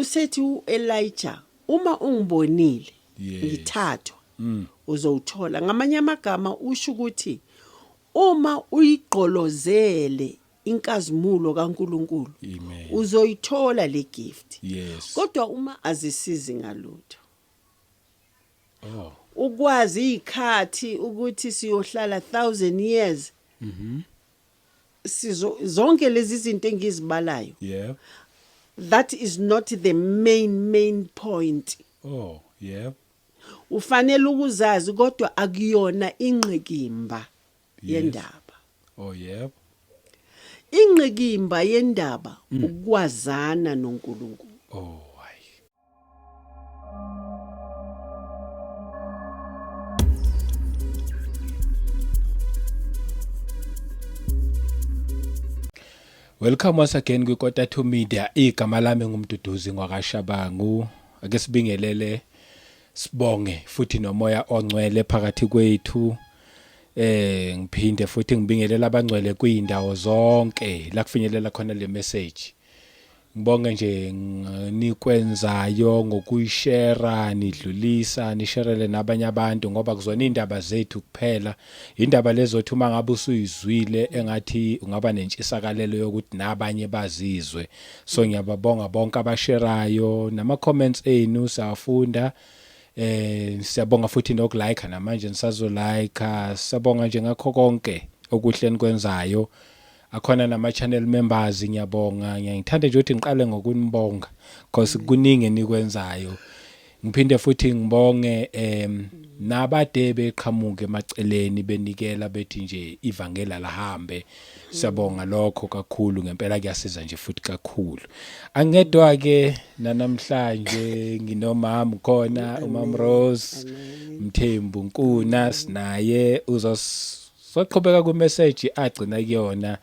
Usethi uElijah uma ungibonile ngithathwa uzowuthola. Ngamanye amagama usho ukuthi uma uyigqolozele inkazimulo kaNkuluNkulu uzoyithola le gift. Kodwa uma azisizi ngalutho. Oh. Ukwazi izikhathi ukuthi siyohlala 1000 years. Sizo zonke lezi zinto engizibalayo. Yeah. That is not the main point. Oh, yeah. Ufanele ukuzazi kodwa akuyona ingqikimba yendaba. Oh, yeah. Ingqikimba yendaba ukwazana noNkulunkulu. Oh, hayi. Welcome once again kwiKota 2 Media. Igama lami nguMduduzi ngwakaShabangu. Ake sibingelele sibonge futhi nomoya ongcwele phakathi kwethu. Ngiphinde futhi ngibingelele abangcwele kuyindawo zonke la kufinyelela khona le message. Ngibonge nje nikwenzayo ngokuyishare nidlulisa nisherele nabanye abantu ngoba kuzona indaba zethu kuphela. Indaba lezothi uma ngabe usuyizwile engathi ungaba nentshisakalelo yokuthi nabanye bazizwe. So ngiyababonga bonke abasherayo nama comments enu siyafunda. Siyabonga futhi nokulike namanje nisazo like. Siyabonga nje ngakho konke okuhle nikwenzayo. Akhona nama channel members ngiyabonga. Ngiyangithanda nje ukuthi ngiqale ngokunibonga because kuningi enikwenzayo. Ngiphinde futhi ngibonge nabade beqhamuke emaceleni benikela bethi nje ivangela lahambe. Siyabonga lokho kakhulu ngempela kuyasiza nje futhi kakhulu. Angedwa ke namhlanje nginomama khona uMam Rose Mthembu Nkuna sinaye uzosoqhubeka ku message agcina kuyona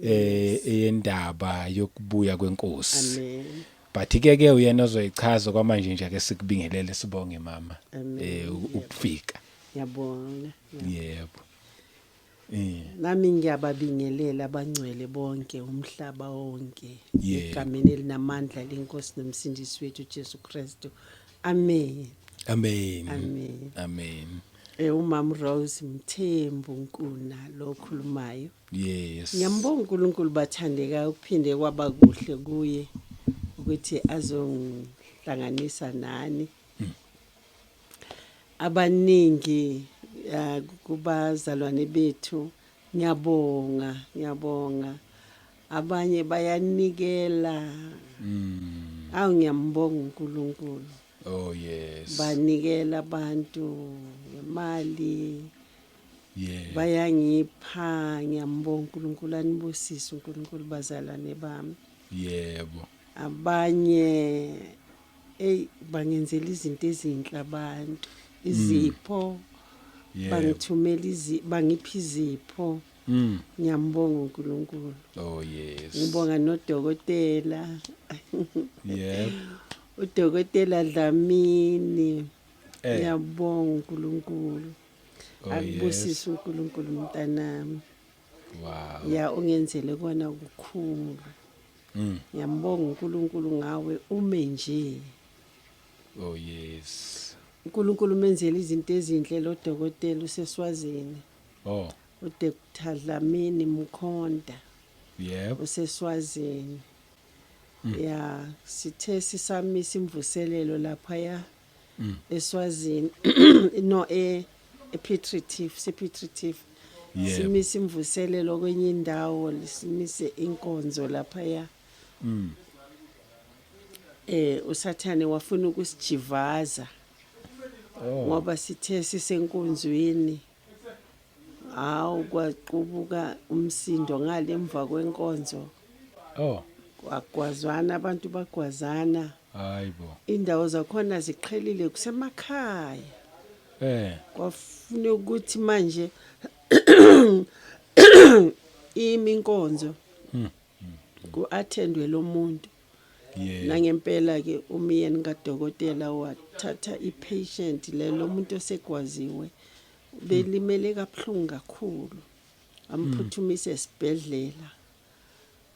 eyendaba yokubuya kwenkosi. Amen. But ke ke uyena ozoyichaza kwamanje nje ake sikubingelele sibonge mama ukufika. Ngiyabonga. Yebo. Nami ngiyababingelela abangcwele bonke umhlaba wonke egameni elinamandla lenkosi nomsindisi wethu Jesu Kristu. Amen. Amen. Amen. Amen. UMam Rose Mthembu Nkuna lo khulumayo. Yes. Ngiyambonga uNkulunkulu bathandeka ukuphinde kwaba kuhle kuye ukuthi azongihlanganisa nani. Abaningi kubazalwane bethu ngiyabonga ngiyabonga. Abanye bayanikela. Awu ngiyambonga uNkulunkulu. Oh yes. Banikela abantu imali. Yeah. Bayangipha ngiyambonga uNkulunkulu anibusise uNkulunkulu bazalwane bami. Yebo. Abanye hey bangenzela izinto ezinhle abantu izipho bangithumela bangipha izipho. Ngiyambonga uNkulunkulu. Oh yes. Ngibonga nodokotela. Yebo. uDokotela Dlamini. Ngiyabonga uNkulunkulu. Akubusise uNkulunkulu mntanami. Wow. Ya ungenzele kona kukhulu. Ngiyambonga uNkulunkulu ngawe ume nje. Oh yes. uNkulunkulu umenzele izinto ezinhle lo dokotela useSwazini. Oh. uDr Dlamini Mkhonta. Yebo. useSwazini. Ya sithe sisamisa imvuselelo lapha ya eSwazini no ePiet Retief sePiet Retief. Simise imvuselelo kwenye indawo simise inkonzo lapha ya. uSathane wafuna ukusijivaza. Ngoba sithe sisenkonzweni hawu kwaqubuka umsindo ngale emva kwenkonzo. Oh. Kwagwazwana abantu bagwazana. Hayibo. Indawo zakhona ziqhelile kusemakhaya. Kwafuna ukuthi manje imi inkonzo. Ku-attendwe lo muntu. Nangempela ke umyeni kadokotela wathatha ipatient lelo muntu osegwaziwe belimele kabuhlungu kakhulu. Amphuthumise esibhedlela.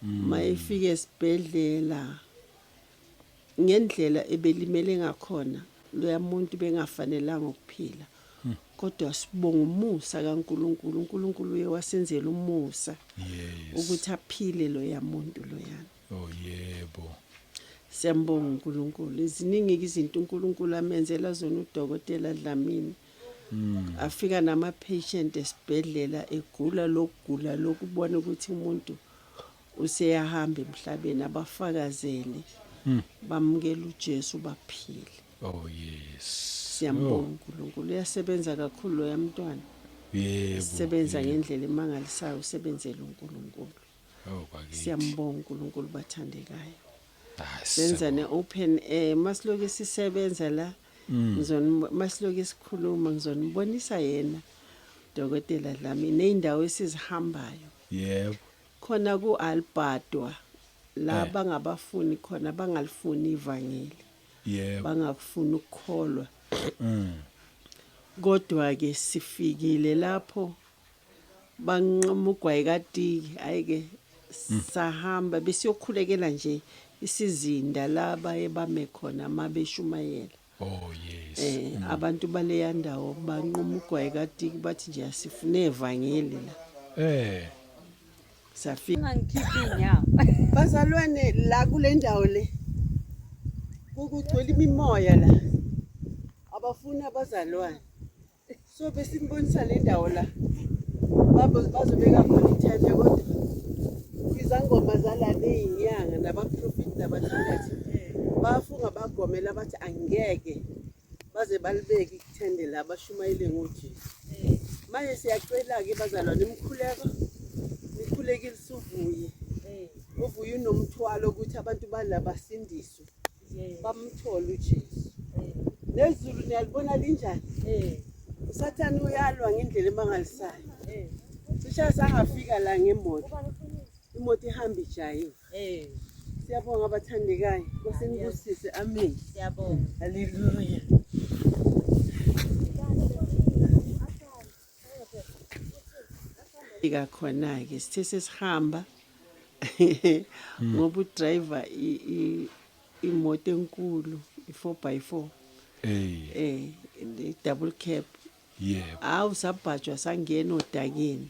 Mayefika esibhedlela Ngendlela ebelimele ngakhona loya muntu bengafanelanga ukuphila. Kodwa sibonga umusa kaNkuluNkulu. uNkulunkulu uye wasenzela umusa ukuthi aphile loya muntu loyana. Oh yebo. Siyambonga uNkulunkulu. Ziningi izinto uNkulunkulu amenzela zona uDokotela Dlamini. Afika nama patient esibhedlela egula lokugula lokubona ukuthi umuntu useyahamba emhlabeni, abafakazele bamukela uJesu baphile. Oh yes. Siyambonga uNkulunkulu, uyasebenza kakhulu loya mntwana. Sebenza ngendlela emangalisayo, usebenzela uNkulunkulu. Oh bakithi. Siyambonga uNkulunkulu bathandekayo. Ah, Senza siyabonga. ne-open air masiloke sisebenza la, masiloke sikhuluma ngizonibonisa yena Dokotela Dlamini ney'ndawo esizihambayo. Khona ku-Albadwa la bangabafuni khona, bangalifuni ivangeli, bangakufuni ukukholwa. Kodwa-ke sifikile lapho banqoma ugwayi katiki, hhayi-ke sahamba besiyokhulekela nje isizinda la baye bame khona uma beshumayela. Oh yes. Abantu baleya ndawo banqoma ugwayi katiki, bathi nje asifune evangeli la. Safika. Ungangikhiphi inyawo. Bazalwane la kule ndawo le kugcwele imimoya la. Abafuni abazalwane. So besinibonisa le ndawo la. Bazobeka khona ithende, kodwa izangoma zala neyinyanga nabaprofiti nabathakathi bafunga bagomela bathi angeke baze balibeke ithende la bashumayele ngoJesu. Manje siyacela-ke bazalwane imikhuleko, nikhulekile uvuye. Uvuye unomthwalo ukuthi abantu bala basindiswe, bamthole uJesu. Nezulu niyalibona linjani? Usathane uyalwa ngendlela emangalisayo. Cishe sangafika la ngemoto. Imoto ihamba ijayiva. Siyabonga abathandekayo. Nkosi nibusise. Amen. Siyabonga. Haleluya. Fika khona-ke sithe sesihamba ngoba udriver imoto enkulu i-4 by 4 i-double cab. Hawu, sabhajwa sangena odakeni.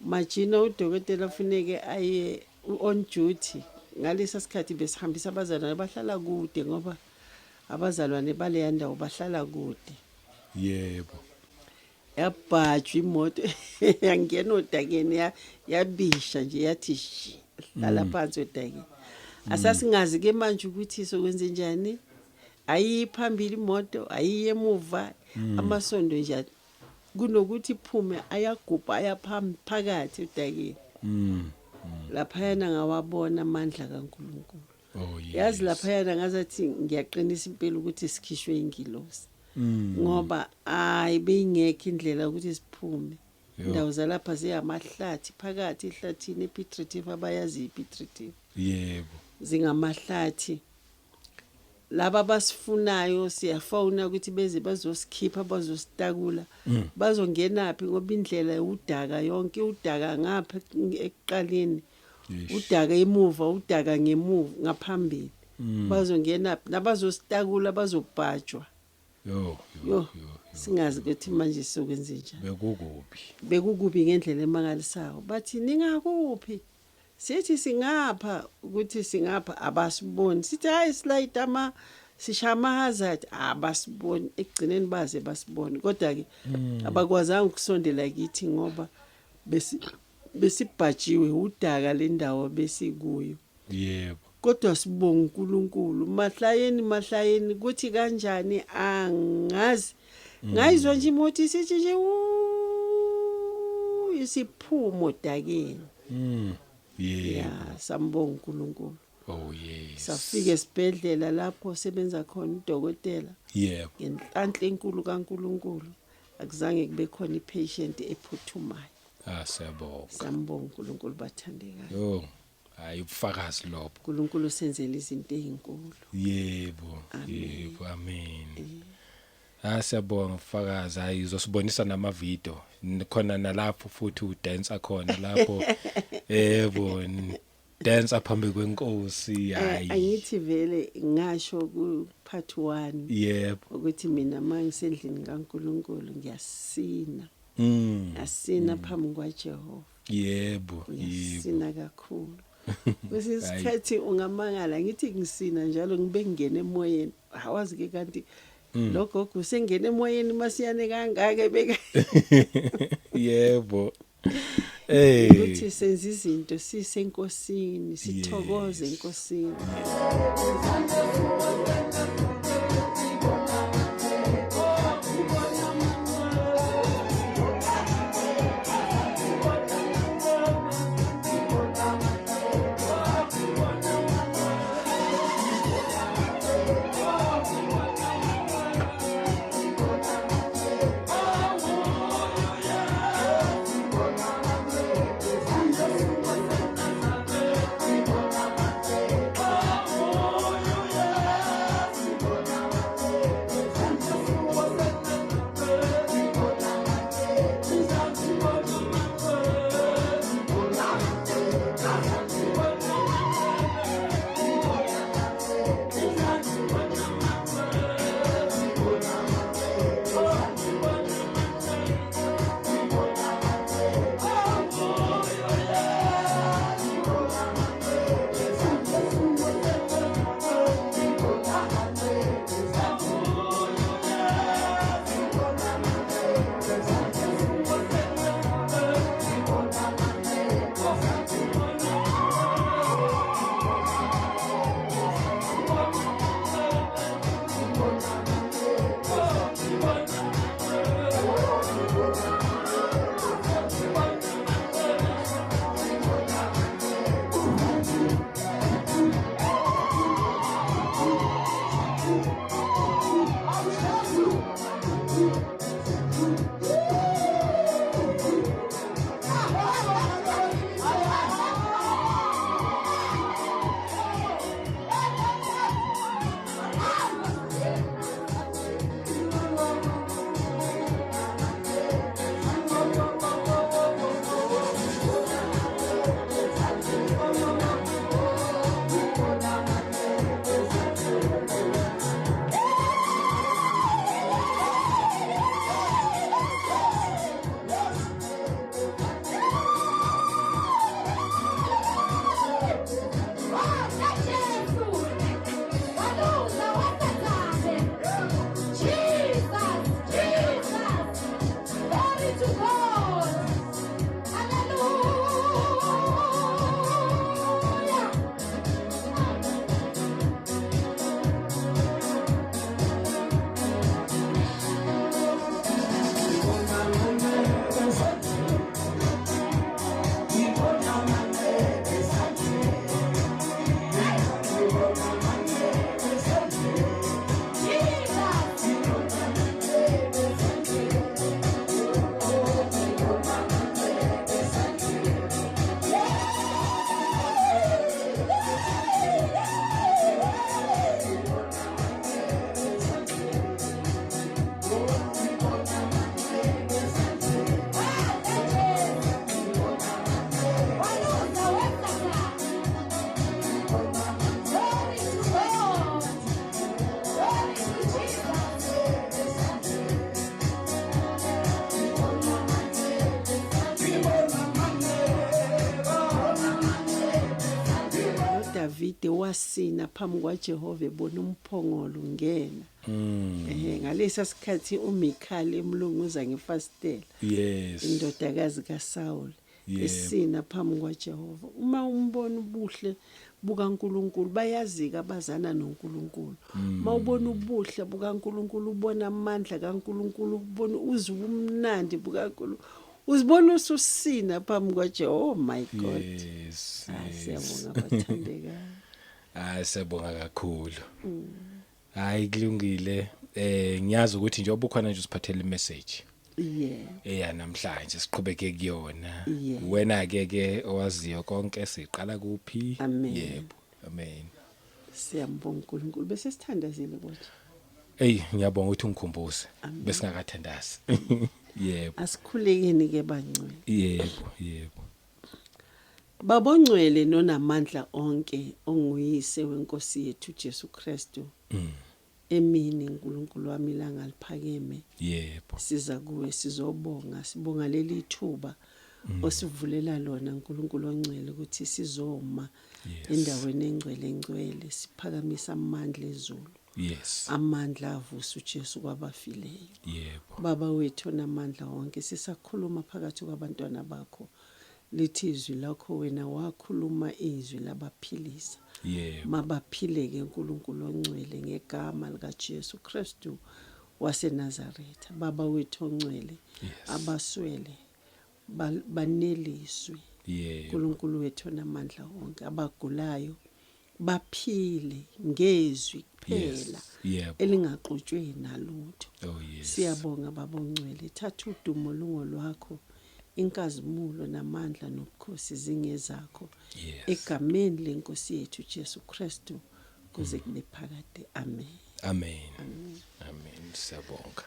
Majina udokotela funeke aye on duty ngalesa sikhathi, besihambisa abazalwane bahlala kude, ngoba abazalwane baleya ndawo bahlala kude. Yabhajwa imoto yangena odakeni, yabisha nje, yathi shi, hlala phansi odakeni. Asasingazi ke manje ukuthi sokwenze njani, ayiyi phambili imoto, ayiyi emuva, amasondo nje kunokuthi iphume ayagubha ayaphambi phakathi odakeni. Laphayana ngawabona amandla kaNkulunkulu. Oh yes. Yazi laphayana ngazathi ngiyaqinisa impela ukuthi sikhishwe ingilosi, ngoba hayi beyingekho indlela ukuthi siphume. Indawo zalapha ziyamahlathi phakathi ehlathini ePiet Retief, abayazi iPiet Retief. Zingamahlathi. Laba abasifunayo siyafona ukuthi beze bazosikhipha, bazositakula. Bazongenaphi ngoba indlela udaka yonke, udaka ngapha ekuqaleni, udaka emuva, udaka ngemuva ngaphambili. Bazongenaphi nabazositakula, bazobhajwa. Yo. Yo, singazi ukuthi manje sokwenze njani. Bekukubi. Bekukubi ngendlela emangalisayo. Bathi ningakuphi? Sithi singapha, ukuthi singapha abasiboni. Sithi hayi slide ama sishaya ama hazard, abasiboni. Ekugcineni baze basibone. Kodwa ke abakwazanga ukusondela kithi ngoba besibhajiwe udaka lendawo besikuyo. Kodwa sibonga uNkulunkulu, mahlayeni mahlayeni kuthi kanjani angazi. Ngayizwa nje imoto isithi nje isiphumo odakeni. Ya, sambonga uNkulunkulu. Oh yes. Safika esibhedlela lapho sebenza khona udokotela. Ngenhlanhla enkulu kaNkulunkulu akuzange kube khona ipatient ephuthumayo. Ah, siyabonga. Siyambonga uNkulunkulu bathandekayo. Yo. Hayi ubufakazi lobo. uNkulunkulu usenzele izinto ezinkulu. Yebo. Yebo, amen. Ah, siyabonga ubufakazi. Hayi uzosibonisa nama video. Khona nalapho futhi udancer khona lapho. Yebo. Dancer phambi kwenkosi hayi. Angithi vele ngasho ku part 1 ukuthi mina mangisendlini kaNkuluNkulu ngiyasina. Ngasina phambi kwaJehova. Yebo, yebo. Ngisina kakhulu. Kwesinye isikhathi ungamangala ngithi ngisina njalo ngibe ngingena emoyeni. Awazi ke kanti lo gogo usengena emoyeni masiyane kangaka beka. Yebo. Hey. Ukuthi senza izinto sisenkosini, sithokoze enkosini. uDavide wasina phambi kwaJehova ebona umphongolo ungena. Ngalesa sikhathi uMikhali emlunguza ngefasitela. Yes. Indodakazi kaSaul esina phambi kwaJehova. Uma umbona ubuhle bukaNkuluNkulu bayazika abazana noNkulunkulu. Mawubona ubuhle bukaNkuluNkulu ubona amandla kaNkuluNkulu ubona uzwe umnandi bukaNkuluNkulu. Uzibona ususina phambi kwaJehova. Oh my God. Yes. Siyabonga bathandekayo. Hayi siyabonga kakhulu. Hayi kulungile. Ngiyazi ukuthi nje obukhona nje usiphathele imessage. Yeah. Eya namhlanje siqhubeke kuyona. Yeah. Wena ke ke owaziyo konke siqala kuphi? Amen. Yebo. Amen. Siyambonga uNkulunkulu bese sithandazile kodwa. Ey ngiyabonga ukuthi ungikhumbuze. Besingakathandazi. Yebo. Asikhulekeni ke bangcwele. Yebo, yebo. Babongcwele nonamandla onke onguyise wenkosi yethu Jesu Kristu. Emini uNkulunkulu wami ilanga liphakeme. Siza kuwe sizobonga, sibonga leli thuba osivulela lona uNkulunkulu ongcwele ukuthi sizoma endaweni engcwele engcwele siphakamisa amandla ezulu. Amandla avusa uJesu kwabafileyo. Baba wethu onamandla wonke, sisakhuluma phakathi kwabantwana bakho. Lithi izwi lakho wena wakhuluma izwi labaphilisa. Mabaphileke uNkulunkulu ongcwele ngegama lika Jesu Kristu waseNazaretha. Baba wethu ongcwele, abaswele baneliswe. uNkulunkulu wethu onamandla wonke, abagulayo baphile ngezwi kuphela elingaxutshwe nalutho. Oh yes. Siyabonga baba ongcwele, thatha udumo lungolwakho, inkazimulo namandla nobukhosi zingezakho. Egameni lenkosi yethu Jesu Kristu kuze kube phakade. Amen. Amen. Amen. Siyabonga.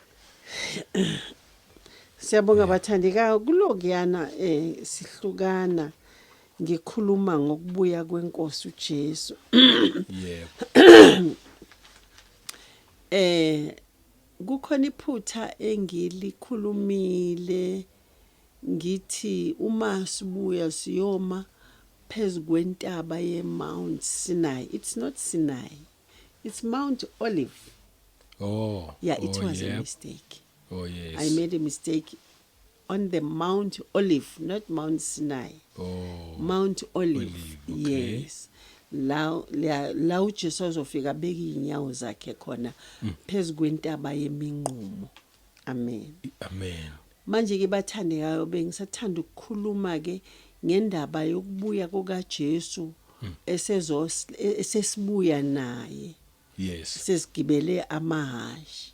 Siyabonga bathandekayo kulokuyana sihlukana ngikhuluma ngokubuya kwenkosi uJesu. Kukhona iphutha engilikhulumile ngithi uma sibuya siyoma phezu kwentaba ye Mount Sinai. It's not Sinai. It's Mount Olive. Oh. Yeah, it was a mistake. Oh yes. I made a mistake on the Mount Olive, not Mount Sinai. Oh. Mount Olive. Olive, okay. Yes. La uJesu azofika beka inyawo zakhe khona phezu kwentaba yeminqumo. Amen. Amen. Manje ke bathandekayo, bengisathanda ukukhuluma ke ngendaba yokubuya kukaJesu esezo esesibuya naye. Sesigibele amahashi.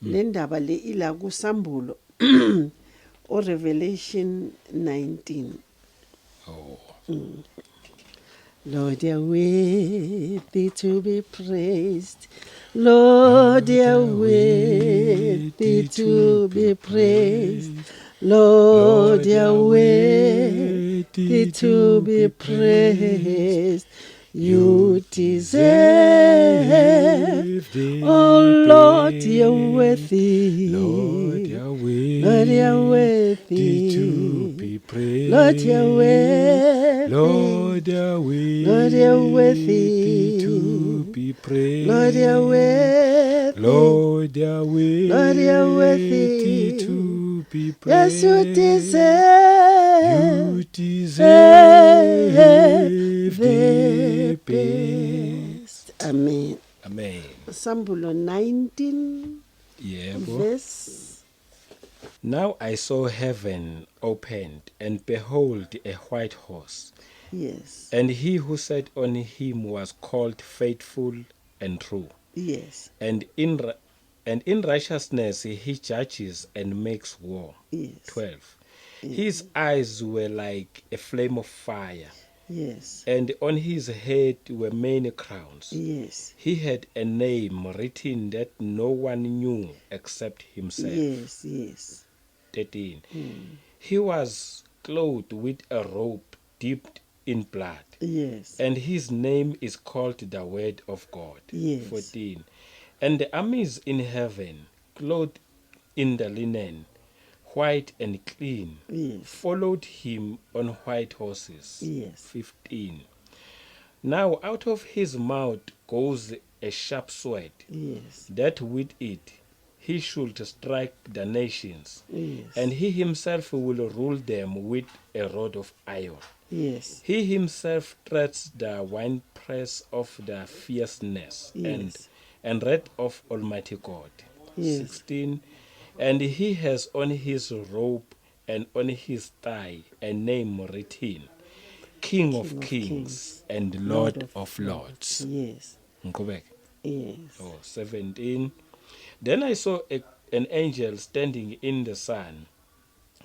Le ndaba le ila kusambulo o Revelation 19. Oh. Lord, you're worthy to be praised. Lord, you're worthy to be praised. Lord, you're worthy to be praised. You deserve, oh Lord, you're worthy. Lord, you're worthy. Lord, you're worthy to be praised. Lord, you're worthy. Lord, you're worthy. Lord, you're worthy to be praised. Lord, you're worthy. Lord, you're worthy. Lord, you're worthy to be praised. Yes, you deserve. You deserve the the best. best. Amen. Amen. Sambulo 19 Yebo. verse. Now I saw heaven opened, and behold, a white horse. And he who sat on him was called Faithful and True. And in righteousness he judges and makes war. 12. His eyes were like a flame of fire, and on his head were many crowns. He had a name written that no one knew except himself. 13. He was clothed with a robe dipped in blood. And his name is called the Word of God. 14. And the armies in heaven, clothed in the linen, white and clean, followed him on white horses. 15. Now out of his mouth goes a sharp sword, that with it he should strike the nations, and he himself will rule them with a rod of iron. He himself treads the winepress of the fierceness and wrath of Almighty God. 16. And he has on his robe and on his thigh a name written, King of King of Kings Kings, and Lord Lord of of Lords. Ngiqhubeke. Yes. Oh, 17. Then I saw an angel standing in the sun,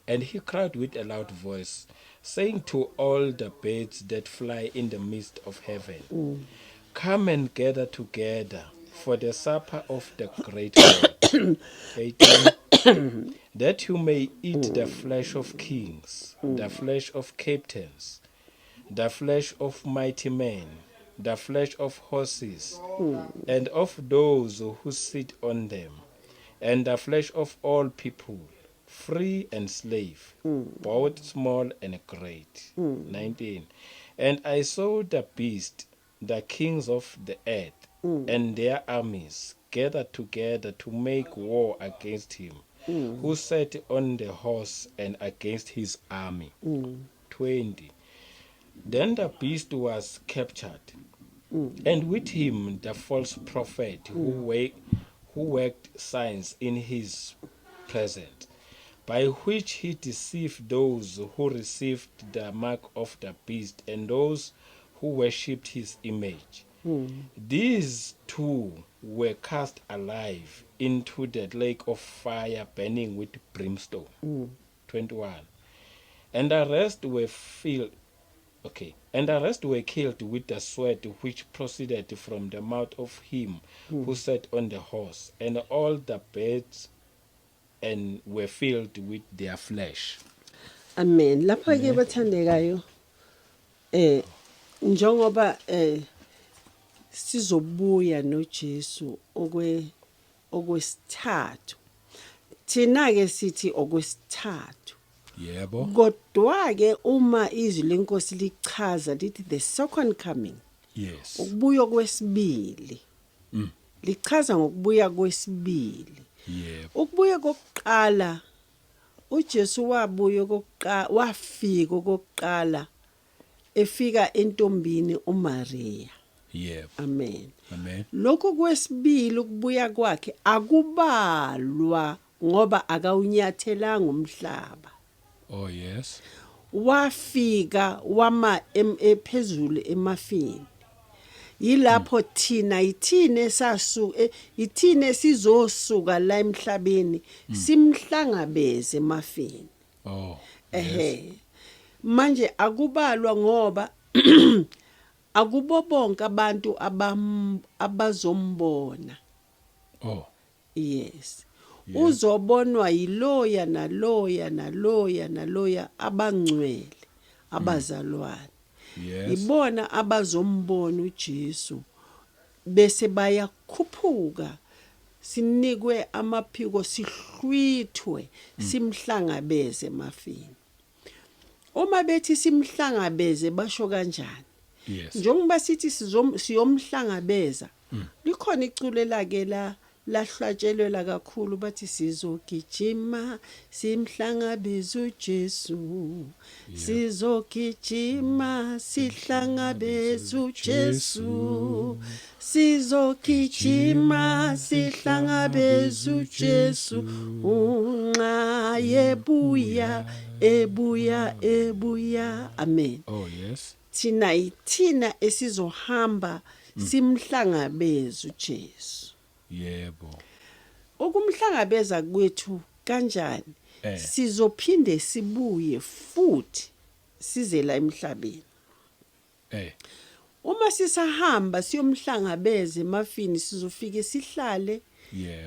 and he cried with a loud voice, saying to all the birds that fly in the midst of heaven, "Come and gather together for the supper of the great God." 18. That you may eat the flesh of kings, the flesh of captains, The flesh of mighty men, the flesh of horses, and of those who sit on them, and the flesh of all people, free and slave, both small and great. 19. And I saw the beast, the kings of the earth, and their armies gathered together to make war against him who sat on the horse and against his army. 20. Then the beast was captured, and with him the false prophet who worked signs in his presence, by which he deceived those who received the mark of the beast and those who worshipped his image. These two were cast alive into the lake of fire burning with brimstone. 21. And the rest were filled Okay. And the rest were killed with the sword which proceeded from the mouth of him who sat on the horse, and all the birds and were filled with their flesh. Amen. Lapha ke bathandekayo, njengoba sizobuya noJesu okwesithathu. Thina ke sithi okwesithathu. Kodwa ke uma izwi leNkosi lichaza, lithi the second coming. Ukubuya kwesibili. Lichaza ngokubuya kwesibili. Ukubuya kokuqala, uJesu wabuya kokuqala, wafika okokuqala, efika entombini uMaria. Amen. Amen. Lokhu kwesibili ukubuya kwakhe akubalwa ngoba akawunyathelanga umhlaba. Oh yes. Wafika wama ephezulu emafini. Yilapho thina yithine sasu yithine sizosuka la emhlabeni simhlangabeze emafini. Ehe, manje akubalwa ngoba akubo bonke abantu abazombona. Yes, uzobonwa yiloya naloya naloya naloya, abangcwele, abazalwane. Ibona abazombona uJesu bese bayakhuphuka, sinikwe amaphiko, sihlwithwe, simhlangabeze emafini. Uma bethi simhlangabeze, basho kanjani? Njengoba sithi siyomhlangabeza, likhona iculo lake la lahlatshelelwa kakhulu, bathi sizogijima simhlangabeze uJesu, sizogijima sihlangabeze uJesu, sizogijima sihlangabeze uJesu unxa yebuya, ebuya, ebuya. Amen. Oh yes. Thina yithina esizohamba simhlangabeze uJesu. Ukumhlangabeza kwethu kanjani? Sizophinde sibuye futhi size la emhlabeni. Uma sisahamba siyomhlangabeza emafini, sizofike sihlale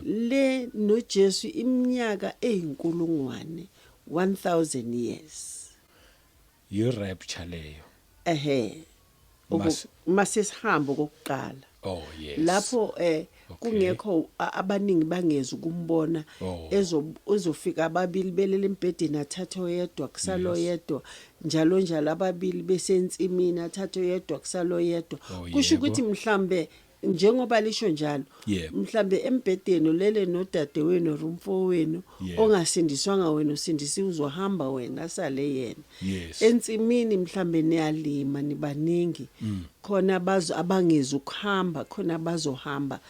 le noJesu iminyaka eyinkulungwane, 1000 years. Yi-rapture leyo. Ehe. Mase sihamba kokuqala. Lapho kungekho abaningi bangeza ukumbona. Ezofika ababili belele embhedeni, athathe oyedwa, kusalo yedwa, njalo njalo, ababili besensimini, athathe oyedwa, kusalo yedwa. Kusho ukuthi mhlambe njengoba lisho njalo, mhlambe embhedeni ulele nodadewenu or umfowenu ongasindiswanga, wena usindisiwe, uzohamba wena, asale yena. Ensimini mhlambe niyalima nibaningi, khona bazo abangezi ukuhamba, khona bazohamba.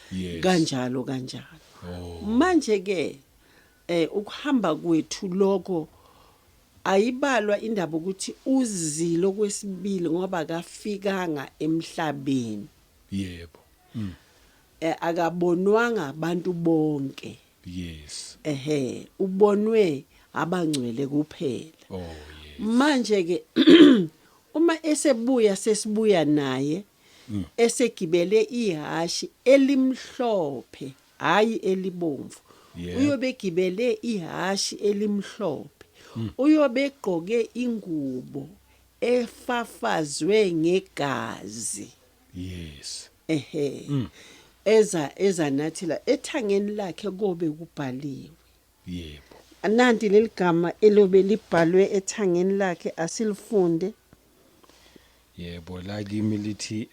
Kanjalo kanjalo. Manje ke ukuhamba kwethu lokho ayibalwa indaba ukuthi uzilo kwesibili ngoba akafikanga emhlabeni. Akabonwanga abantu bonke. Ehe, ubonwe abangcwele kuphela. Manje ke uma esebuya, sesibuya naye esegibele ihashi elimhlophe, hayi elibomvu. Uyobe egibele ihashi elimhlophe, uyobe egqoke ingubo. Efafazwe ngegazi. Ehe, eza nathi la ethangeni lakhe kobe kubhaliwe. Nanti leli gama elobe libhalwe ethangeni lakhe, asilifunde. Yebo, la kimi lithi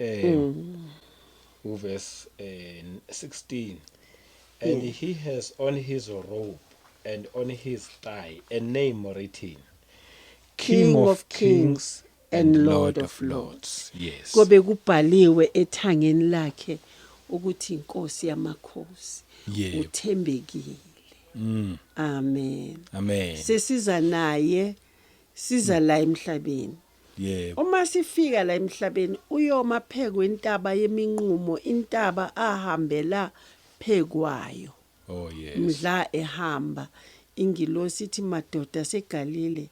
uverse 16, "And he has on his robe and on his thigh a name written, King of Kings and Lord of Lords." Yes. Kobe kubhaliwe ethangeni lakhe ukuthi inkosi yamakhosi, uthembekile. Amen. Amen. Sesiza naye, siza la emhlabeni. Uma sifika la emhlabeni, uyoma phekwe intaba yeminqumo, intaba ahambela phekwayo. Oh yes. Mdla ehamba, ingilosi ithi, "Madoda seGalile,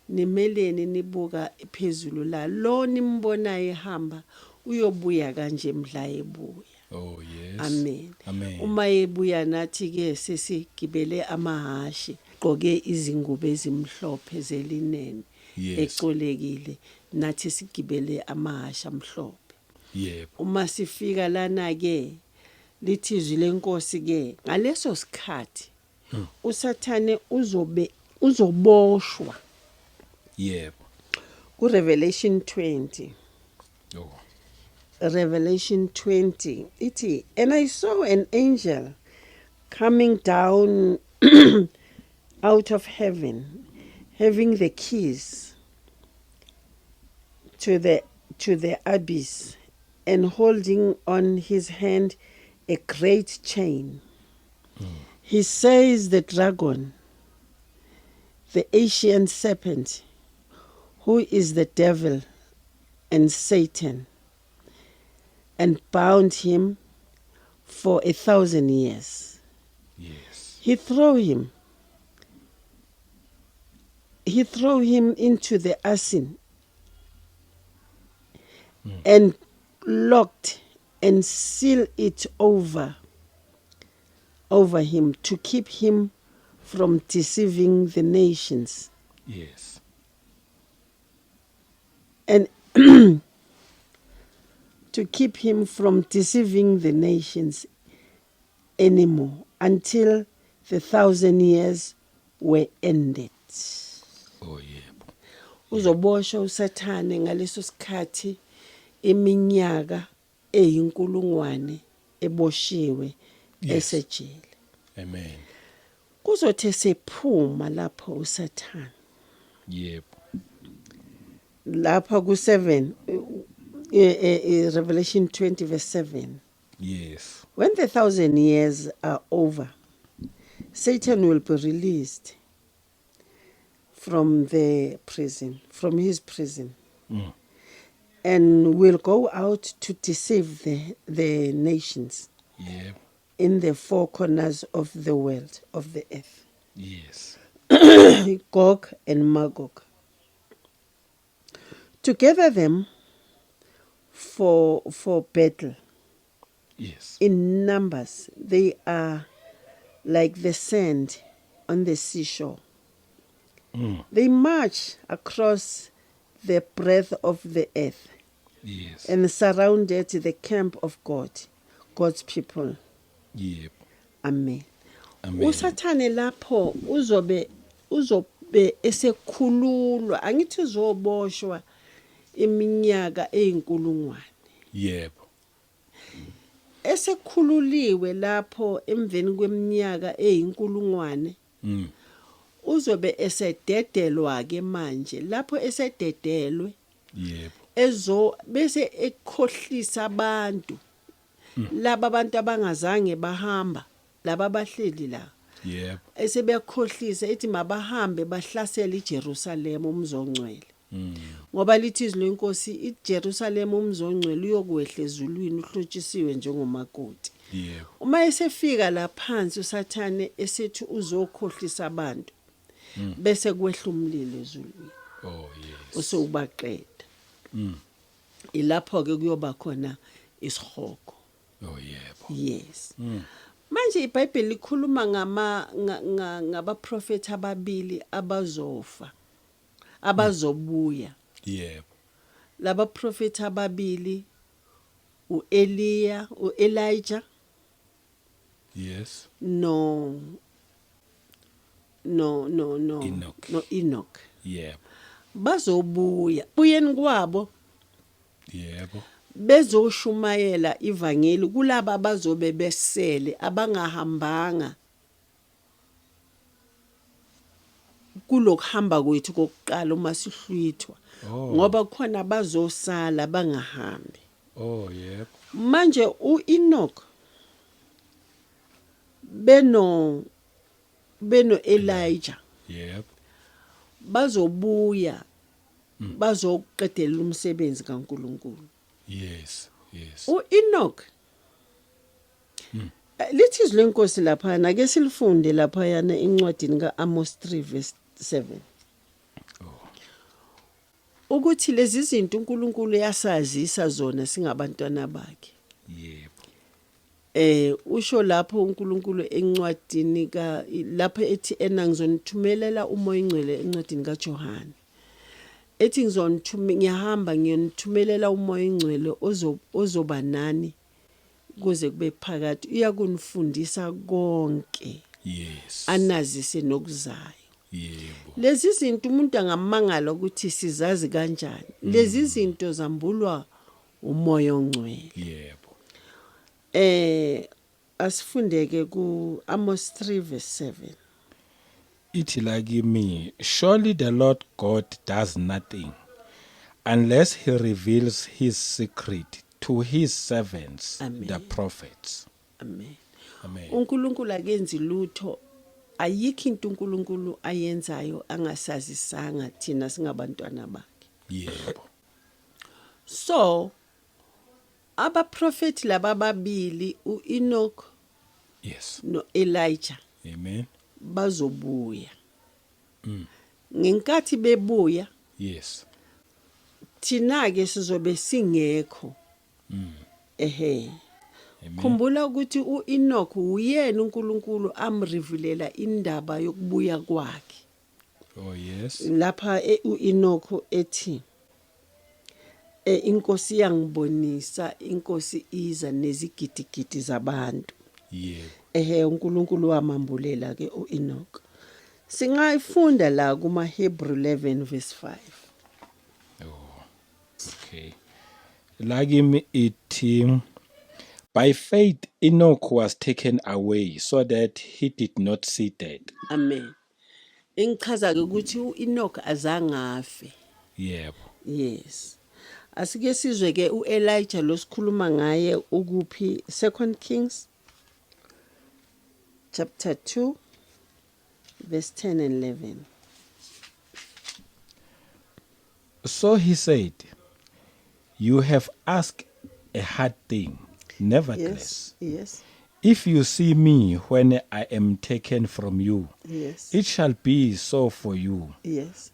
nimeleni nibuka phezulu la? Lo nimbonayo ehamba uyobuya kanje mdla ebuya." Oh yes. Amen. Amen. Uma ebuya, nathi ke sesigibele amahashi, gqoke izingubo ezimhlophe zelinene ecolekile, nathi sigibele amahashi amhlophe. Uma sifika lana ke, lithi izwi lenkosi ke, ngaleso sikhathi uSathane uzobe uzoboshwa. Ku Revelation 20. Revelation 20 ithi, "And I saw an angel coming down out of heaven, having the keys to the abyss and holding on his hand a great chain. He seized the dragon, the ancient serpent, who is the devil and Satan, and bound him for 1,000 years. He threw him into the abyss and locked and sealed it over him to keep him from deceiving the nations and to keep him from deceiving the nations anymore until the 1,000 years were ended." Oh yebo. Uzoboshwa uSathane ngaleso sikhathi iminyaka eyinkulungwane eboshiwe esejele. Amen. Kuzothe sephuma lapho uSathane, lapha ku7, Revelation 20 verse 7. When the 1,000 years are over, Satan will be released from the prison, from his prison, and will go out to deceive the nations in the four corners of the world, of the earth, Gog and Magog, to gather them for battle. In numbers, they are like the sand on the seashore. They march across the breadth of the earth and surrounded the camp of God, God's people. Amen. Amen. USathane lapho uzobe esekhululwa, angithi uzoboshwa iminyaka eyinkulungwane. Esekhululiwe lapho emveni kweminyaka eyinkulungwane, uzobe esededelwa ke manje. Lapho esededelwe, ezo bese ekhohlisa abantu, laba abantu abangazange bahamba, laba abahleli la, esebekhohlisa ethi mabahambe bahlasele iJerusalem, umzongcwele, ngoba lithi izwi lenkosi, iJerusalem umzongcwele uyokwehla ezulwini uhlotshisiwe njengomakoti. Uma esefika la phansi uSathane, esethi uzokhohlisa abantu, bese kwehla umlilo ezulwini, Oh yes. usewubaqeda. Ilapho ke kuyoba khona isihogo. Oh yebo. Yes. Manje iBhayibheli likhuluma ngama ngabaprofeti ababili abazofa, abazobuya. Yebo. Laba profeti ababili, uEliya, uElijah. Yes. No. Enoch. No, Enoch. Yebo. Bazobuya, buyeni kwabo bezoshumayela ivangeli kulaba abazobe besele, abangahambanga kulokuhamba kwethu kokuqala uma sihlwithwa, ngoba khona bazosala bangahambi. Oh yebo. Manje uEnoch beno Elijah bazobuya bazoqedela umsebenzi kaNkuluNkulu. Yes. uEnoch, lithi izwi lenkosi lapha, ake silifunde lapha yana encwadini kaAmos 3 verse 7, ukuthi lezi zinto uNkulunkulu yasazisa zona singabantwana bakhe. Usho lapho uNkulunkulu encwadini ka lapho ethi ena ngizonithumelela uMoya oNgcwele, encwadini kaJohane, ethi ngizonithuma, ngiyahamba ngiyonithumelela uMoya oNgcwele ozoba nani kuze kube phakathi, uyakunifundisa konke, anazise nokuzayo. Lezi zinto umuntu angamangala ukuthi sizazi kanjani. Lezi zinto zambulwa uMoya oNgcwele. Asifundeke ku Amos 3 verse 7. Ithi la kimi, surely the Lord God does nothing unless he reveals his secret to his servants, Amen. the prophets. Amen. Amen. uNkulunkulu akenzi lutho, ayikho into uNkulunkulu ayenzayo angasazisanga thina singabantwana bakhe. So abaprofeti laba ababili, uEnoch noElijah, Amen. bazobuya. Ngenkathi bebuya, thina ke sizobe singekho. Ehe. Amen. Khumbula ukuthi uEnoch uyena uNkulunkulu amrevealela indaba yokubuya kwakhe. Oh yes. Lapha uEnoch ethi inkosi yangibonisa inkosi iza nezigidigidi zabantu. Ehe, uNkulunkulu wamambulela ke uEnoch. Singayifunda la kuma Hebrew 11 verse 5. Oh. Okay. La kimi ithi, by faith Enoch was taken away so that he did not see death. Amen. Ingichaza ke ukuthi uEnoch azange afe. Yes. Asike sizwe ke uElijah lo sikhuluma ngaye ukuphi, Second Kings chapter 2 verse 10 and 11. So he said, "You have asked a hard thing. Nevertheless, if you see me when I am taken from you, it shall be so for you.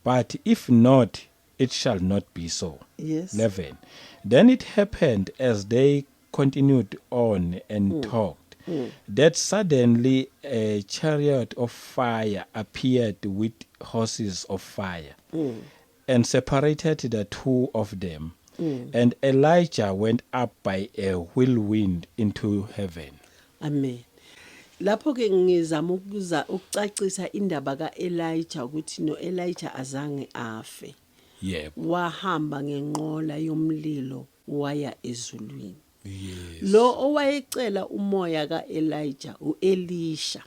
But if not, it shall not be so." 11. Then it happened as they continued on and talked, that suddenly a chariot of fire appeared with horses of fire and separated the two of them. And Elijah went up by a whirlwind into heaven. Amen. Lapho ke ngizama ukuza ukucacisa indaba kaElijah ukuthi noElijah azange afe. Wahamba ngenqola yomlilo waya ezulwini. Lo owayecela umoya kaElijah uElisha.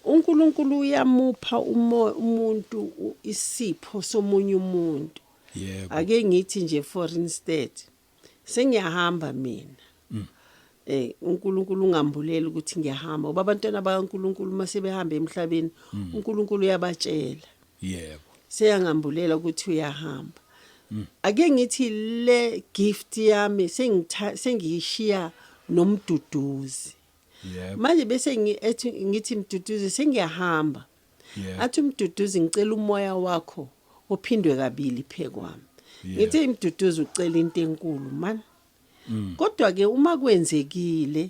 uNkulunkulu uyamupha umuntu isipho somunye umuntu. Ake ngithi nje, for instance, sengiyahamba mina. uNkulunkulu ungambulela ukuthi ngiyahamba, ngoba abantwana bakaNkulunkulu mase behamba emhlabeni uNkulunkulu uyabatshela. Seyangambulela ukuthi uyahamba. Ake ngithi le gift yami sengiyishiya noMduduzi. Manje bese ethi ngithi, "Mduduzi, sengiyahamba." Athi uMduduzi, "Ngicela umoya wakho uphindwe kabili phekwami." Ngithi, "Imduduzi, ucela into enkulu man. Kodwa ke uma kwenzekile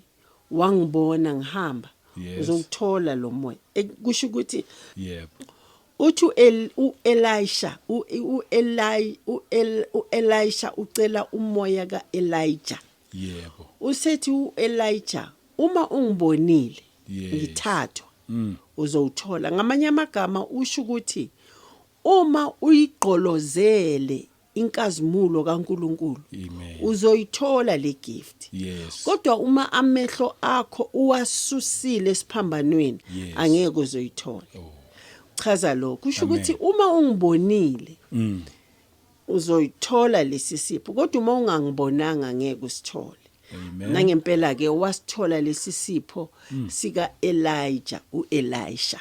wangibona ngihamba, uzowuthola lo moya." Kusho ukuthi Uthi uElisha, uEli uElisha ucela umoya kaElijah. Usethi uElijah, uma ungibonile ngithathwa, uzowuthola. Ngamanye amagama usho ukuthi uma uyigqolozele inkazimulo kaNkuluNkulu, uzoyithola le gift. Kodwa uma amehlo akho uwasusile esiphambanweni, angeke uzoyithola. Chaza lokho, kusho ukuthi uma ungibonile, uzoyithola lesi sipho, kodwa uma ungangibonanga ngeke usithole. Nangempela ke wasithola lesi sipho sika Elijah, uElisha.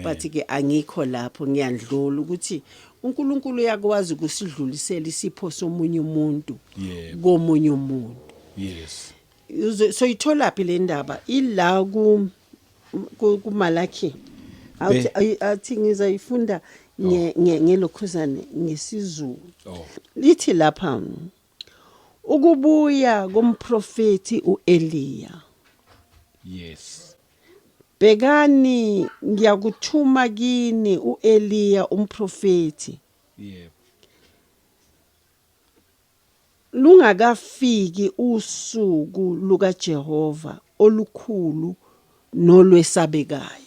But ke angikho lapho, ngiyandlula ukuthi uNkulunkulu uyakwazi ukusidlulisela isipho somunye umuntu komunye umuntu. Soyithola phi le ndaba? Ila ku kuMalaki. Athi athi ngizayifunda ngelokhuzane ngesiZulu. Lithi lapha, ukubuya komprofeti uEliya. Bhekani, ngiyakuthuma kini uEliya umprofeti lungakafiki usuku lukaJehova olukhulu nolwesabekayo.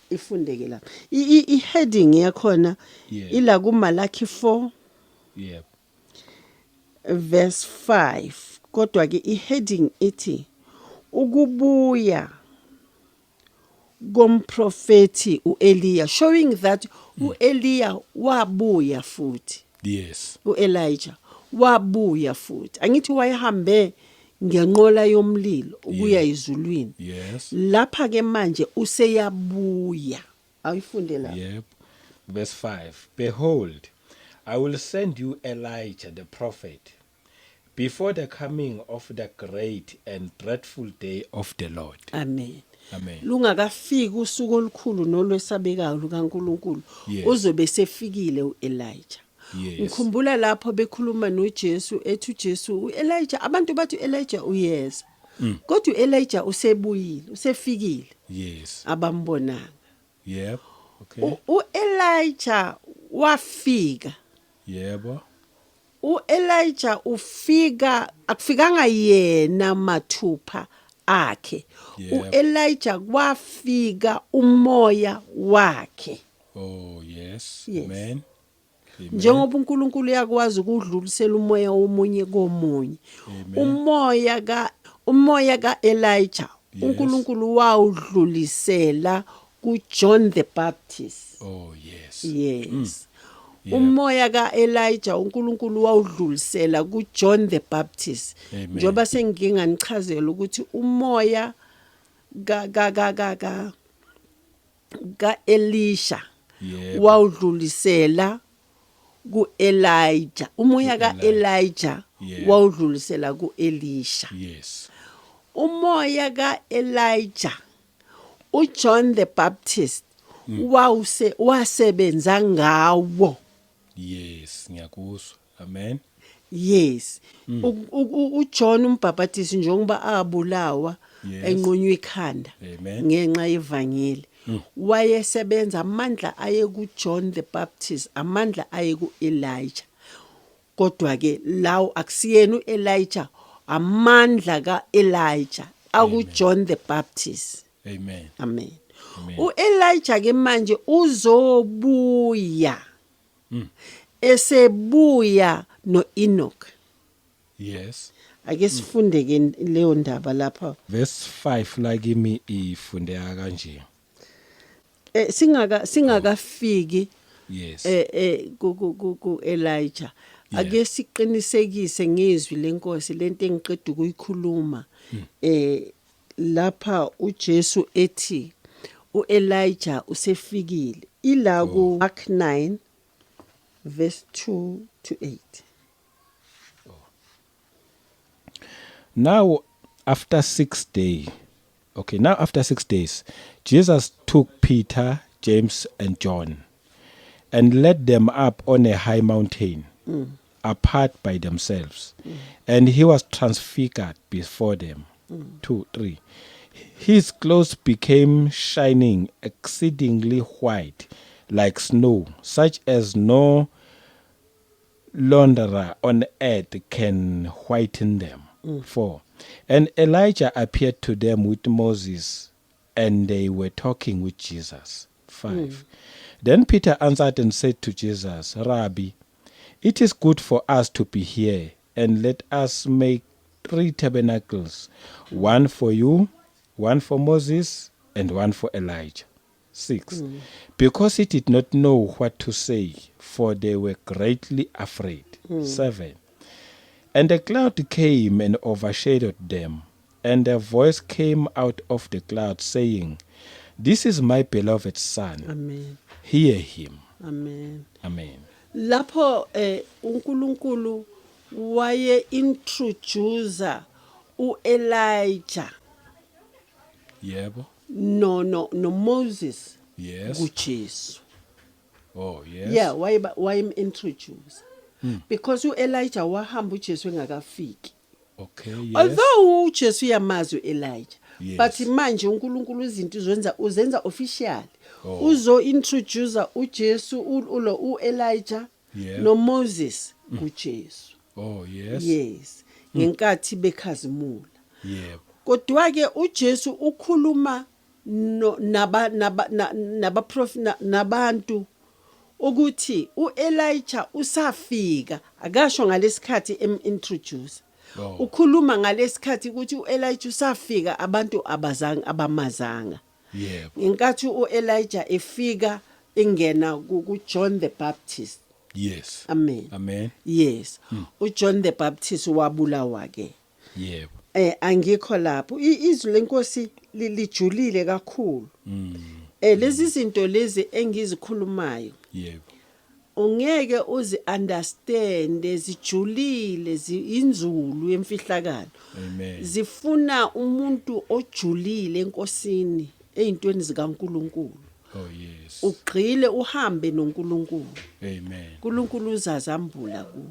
Ifundeke lapha. I-heading yakhona ila kuMalaki 4 verse 5, kodwa ke i-heading ithi ukubuya komprofeti uEliya, showing that uEliya wabuya futhi. uElijah wabuya futhi. Angithi wayehambe ngenqola yomlilo ukuya ezulwini? Lapha ke manje useyabuya. Ayifunde la. Yep. Verse 5. Behold, I will send you Elijah the prophet before the coming of the great and dreadful day of the Lord. Amen. Amen. Lungakafiki usuku olukhulu nolwesabekayo lukaNkuluNkulu, uzobe sefikile uElijah. Ngikhumbula lapho bekhuluma noJesu, ethi uJesu uElijah, abantu bathi uElijah uyeza, kodwa uElijah usebuyile, usefikile, abambonanga. UElijah wafika. UElijah ufika, akufikanga yena mathupha akhe. UElijah kwafika umoya wakhe. Oh yes. Yes. Amen. Amen. Njengoba uNkulunkulu uyakwazi ukudlulisela umoya womunye komunye. Amen. Umoya kaElijah, uNkulunkulu wawudlulisela kuJohn the Baptist. Oh yes. Yes. Umoya kaElijah uNkulunkulu wawudlulisela kuJohn the Baptist. Amen. Njoba sengike nganichazela ukuthi umoya ka ka ka ka ka kaElisha wawudlulisela kuElijah, umoya kaElijah wawudlulisela kuElisha. Umoya kaElijah, uJohn the Baptist wawuse wasebenza ngawo. Yes, ngiyakuzwa. Amen. Yes. UJohn umbhaphatisi, njengoba abulawa, enqunywa ikhanda Amen. ngenxa yevangeli, wayesebenza amandla aye kuJohn the Baptist, amandla aye kuElijah. Kodwa ke lawo akusiyena uElijah, amandla kaElijah akuJohn the Baptist. Amen. Amen. Amen. uElijah ke manje uzobuya, esebuya noEnoch. Ake sifunde ke leyo ndaba lapha. Verse 5 la kimi ifundeka kanje. Singakafiki ku Elijah, ake siqinisekise ngezwi lenkosi lento engiqeda ukuyikhuluma. Lapha uJesu ethi uElijah usefikile, ila ku Mark 9 verse 2 to 8. Now after 6 days, okay, now after 6 days, Jesus took Peter, James and John and led them up on a high mountain apart by themselves. And he was transfigured before them. 2 3. His clothes became shining exceedingly white, like snow, such as no launderer on earth can whiten them. 4. And Elijah appeared to them with Moses, and they were talking with Jesus. 5. Then Peter answered and said to Jesus, "Rabbi, it is good for us to be here, and let us make three tabernacles, one for you, one for Moses, and one for Elijah." 6. Because he did not know what to say, for they were greatly afraid. 7. And a cloud came and overshadowed them, and a voice came out of the cloud saying, "This is my beloved Son, Amen. Hear him." Amen. Amen. Lapho uNkulunkulu waye introduce uElijah no Moses kuJesu. Yeah, wayem introduce because uElijah wahamba uJesu engakafiki. Although uJesu uyamazi uElijah, but manje uNkulunkulu izinto uzenza official. Uzo introduce uJesu ulo uElijah noMoses kuJesu. Yes, ngenkathi bekhazimula. Kodwa ke uJesu ukhuluma no naba naba naba nabantu ukuthi uElijah usafika, akasho ngalesikhathi em-introduce. Ukhuluma ngalesikhathi ukuthi uElijah usafika, abantu abazange abamazanga. Ngenkathi uElijah efika ingena ku John the Baptist. Amen. Amen. Yes, uJohn the Baptist wabulawa ke. Angikho lapho. Izwi lenkosi lijulile kakhulu. Lezi zinto lezi engizikhulumayo, ungeke uzi understand, zijulile, inzulu yemfihlakalo. Amen. Zifuna umuntu ojulile enkosini, ezintweni zikaNkuluNkulu. Ugxile, uhambe noNkulunkulu. Amen. uNkulunkulu uzazambula kuwe.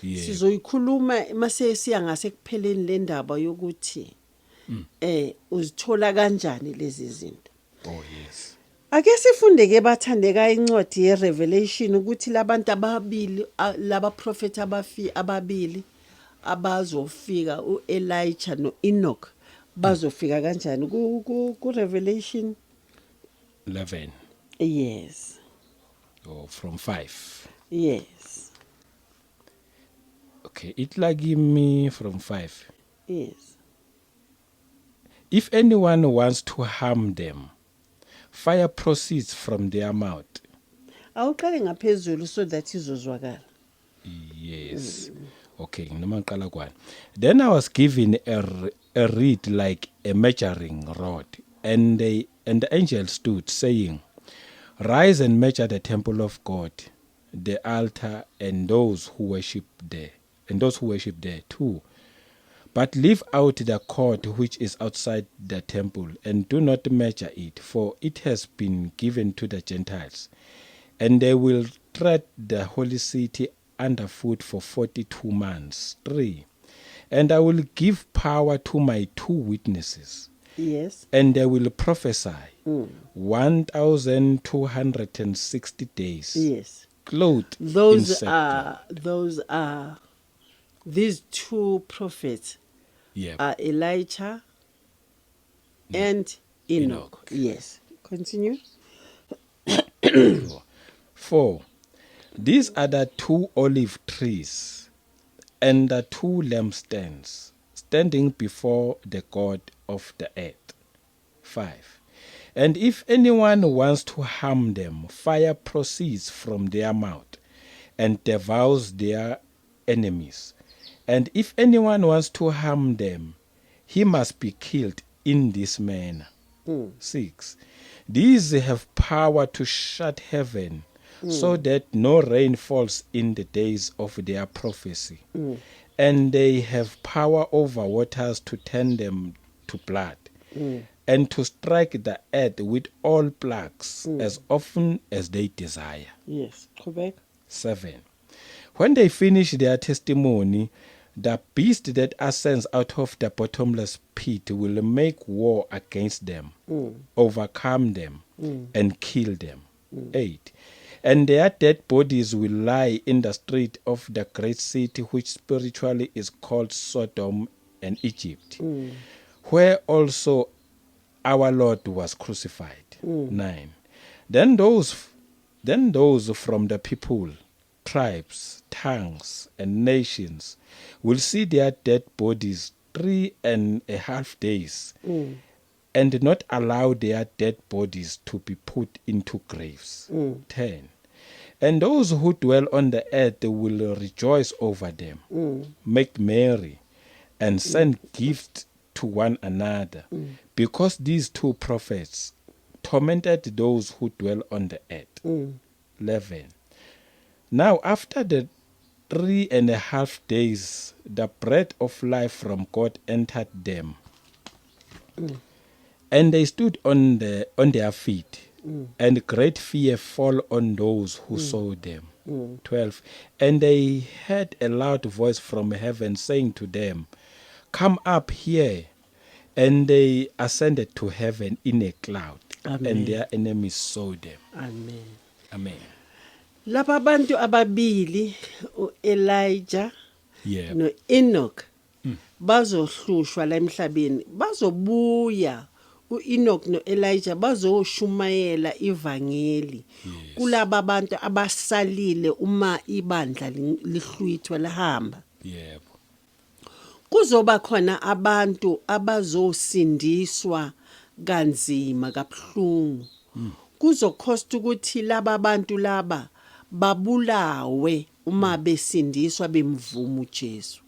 Sizoyikhuluma mase siya ngasekupheleni le ndaba yokuthi uzithola kanjani lezi zinto. Ake sifunde ke, bathandeka, incwadi yeRevelation ukuthi labantu ababili laba prophet ababili abazofika, uElijah noEnoch, bazofika kanjani ku Revelation 11. Yes. Or from 5. Yes. Okay, it like give me from 5. Yes. If anyone wants to harm them, fire proceeds from their mouth. Awuqale ngaphezulu so that izozwakala. Yes. Okay, noma ngiqala kwani. Then I was given a reed like a measuring rod, and the angel stood, saying, "Rise and measure the temple of God, the altar, and those who worship there, and those who worship there too. But leave out the court which is outside the temple, and do not measure it, for it has been given to the Gentiles, and they will tread the holy city underfoot for 42 months." 3. And I will give power to my two witnesses, and they will prophesy 1260 days, clothed in Those sackcloth. are those are these two prophets are Elijah and Enoch. Enoch. Yes. Continue. 4. These are the two olive trees and the two lampstands standing before the God of the earth. 5. And if anyone wants to harm them, fire proceeds from their mouth and devours their enemies. And if anyone wants to harm them, he must be killed in this manner. 6. These have power to shut heaven so that no rain falls in the days of their prophecy. And they have power over waters to turn them to blood and to strike the earth with all plagues as often as they desire. Yes. Qhubeka. 7. When they finish their testimony, the beast that ascends out of the bottomless pit will make war against them, overcome them, and kill them. 8. And their dead bodies will lie in the street of the great city, which spiritually is called Sodom and Egypt, where also our Lord was crucified. 9. Then those from the people, tribes, tongues, and nations will see their dead bodies 3.5 days and not allow their dead bodies to be put into graves. 10. And those who dwell on the earth will rejoice over them, make merry, and send gifts to one another, because these two prophets tormented those who dwell on the earth. 11. Now, after the 3.5 days, the breath of life from God entered them, and they stood on their feet, and great fear fall on those who saw them. 12. And they heard a loud voice from heaven saying to them, "Come up here." And they ascended to heaven in a cloud, Amen. And their enemies saw them. Amen. Amen. Laba bantu ababili, uElijah noEnoch, bazohlushwa la emhlabeni. Bazobuya uEnoch noElijah, bazoshumayela ivangeli kulaba bantu abasalile uma ibandla lihlwithwa lahamba. Kuzoba khona abantu abazosindiswa kanzima kabuhlungu. Kuzokhosta ukuthi laba bantu laba babulawe uma besindiswa bemvuma uJesu,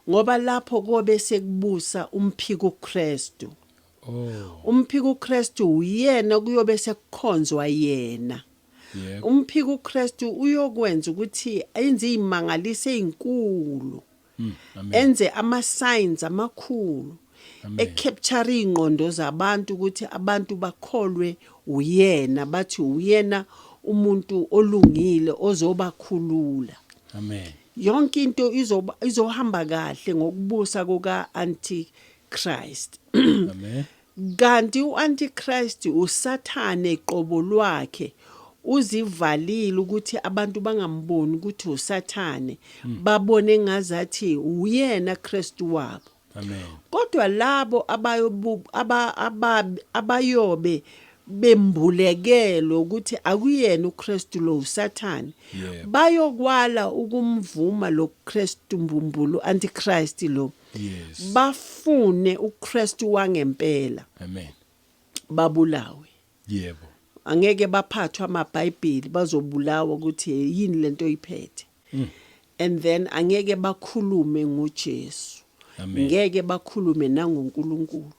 ngoba lapho kobe sekubusa umphiko Kristu. Umphiko Kristu uyena kuyobe sekukhonzwa yena. Umphiko Kristu uyokwenza ukuthi enze izimangaliso ezinkulu, Amen. Enze ama signs amakhulu, Amen. ecapture ingqondo zabantu ukuthi abantu bakholwe uyena, bathi uyena umuntu olungile ozobakhulula. Amen. Yonke into izoba izohamba kahle ngokubusa kuka Antichrist. Amen. Kanti uAntichrist, uSathane qobo lwakhe, uzivalile ukuthi abantu bangamboni ukuthi uSathane, babone ngazathi uyena Kristu wabo. Amen. Kodwa labo abayobu abayobe bembulekelo ukuthi akuyena uKristu lo, uSathane, bayokwala ukumvuma lo Kristu mbumbulu, Antichrist lo, bafune uKristu wangempela, Amen. babulawe. Angeke baphathwe amaBhayibheli, bazobulawa ukuthi yini lento oyiphethe. And then angeke bakhulume ngoJesu. Amen. Ngeke bakhulume nangoNkulunkulu.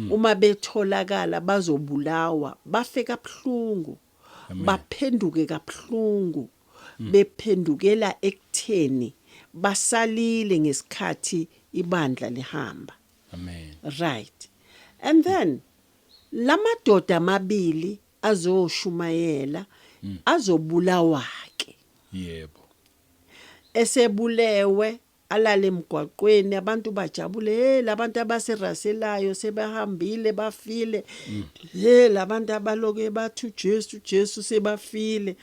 Uma betholakala bazobulawa, bafe kabuhlungu, Amen. baphenduke kabuhlungu, bephendukela ekutheni basalile ngesikhathi ibandla lihamba. Amen. Right, and then lamadoda amabili azoshumayela azobulawa ke. Esebulewe alale emgwaqweni, abantu bajabule, "Hey, labantu abasiraselayo sebahambile, bafile. Hey, labantu abaloke bathi uJesu, Jesu, sebafile."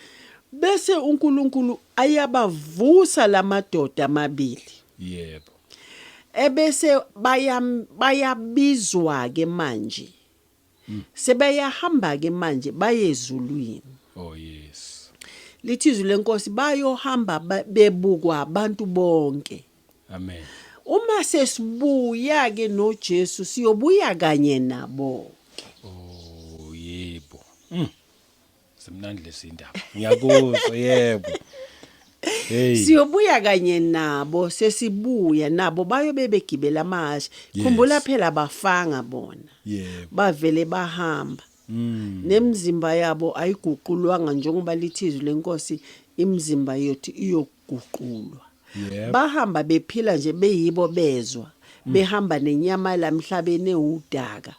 Bese uNkulunkulu ayabavusa lamadoda amabili. Ebese bayabizwa ke manje, sebeyahamba ke manje bayezulwini. Oh yes. Lithi izwi lenkosi bayohamba bebukwa abantu bonke. Amen. Uma sesibuya ke noJesu, siyobuya kanye nabo. Oh yebo. Simnandi lesindaba. Ngiyakuzwa, yebo. Hey. Siyobuya kanye nabo. Sesibuya nabo bayobe begibela amahashi. Khumbula phela bafanga bona. Bavele bahamba. Nemizimba yabo ayiguqulwanga, njengoba lithi izwi lenkosi imizimba yethu iyoguqulwa. Bahamba bephila nje beyibo, bezwa behamba nenyama lamhlabeni ewudaka,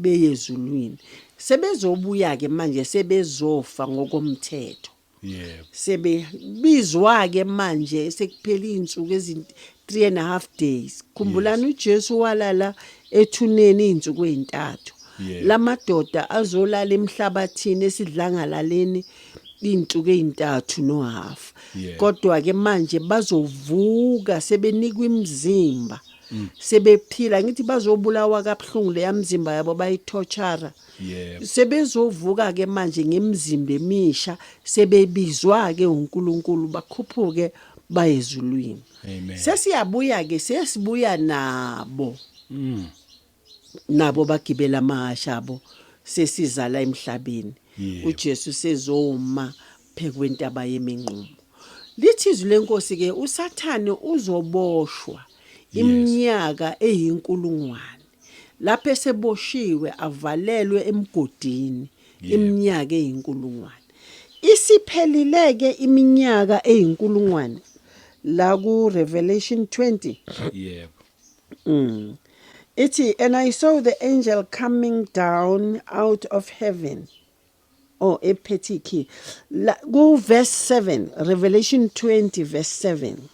beyezulwini. Sebezobuya ke manje, sebezofa ngokomthetho. Sebebizwa ke manje sekuphela izinsuku ezi 3.5 days. Khumbulani uJesu walala ethuneni izinsuku ezintathu. Lamadoda azolala emhlabathini esidlangalaleni insuku ezintathu nohafu. Kodwa ke manje bazovuka sebenikwa imizimba, sebephila. Ngithi bazobulawa kabuhlungu, leya mzimba yabo bayi-torture. Sebezovuka ke manje ngemizimba emisha, sebebizwa ke uNkulunkulu, bakhuphuke baye ezulwini. Amen. Sesiyabuya ke, sesibuya nabo. Nabo bagibela amahasha abo, sesizala emhlabeni. UJesu sezoma phekwentaba yeminqumo. Lithi izwi lenkosi ke, uSathane uzoboshwa iminyaka eyinkulungwane. Lapho eseboshiwe, avalelwe emgodini iminyaka eyinkulungwane. Isiphelile ke iminyaka eyinkulungwane la ku Revelation 20. Ithi, "And I saw the angel coming down out of heaven." Oh, ephethe key. La ku verse 7, Revelation 20 verse 7.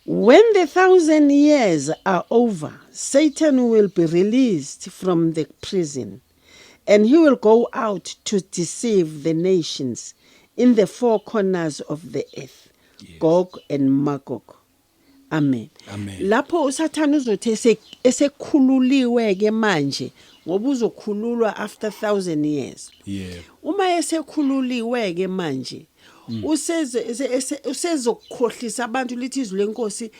When the 1,000 years are over, Satan will be released from the prison, and he will go out to deceive the nations in the four corners of the earth, Gog and Magog. Amen. Amen. Lapho uSathane uzothi esekhululiwe ke manje, ngoba uzokhululwa after 1,000 years. Uma esekhululiwe ke manje, useze usezokukhohlisa abantu. Lithi izwi lenkosi,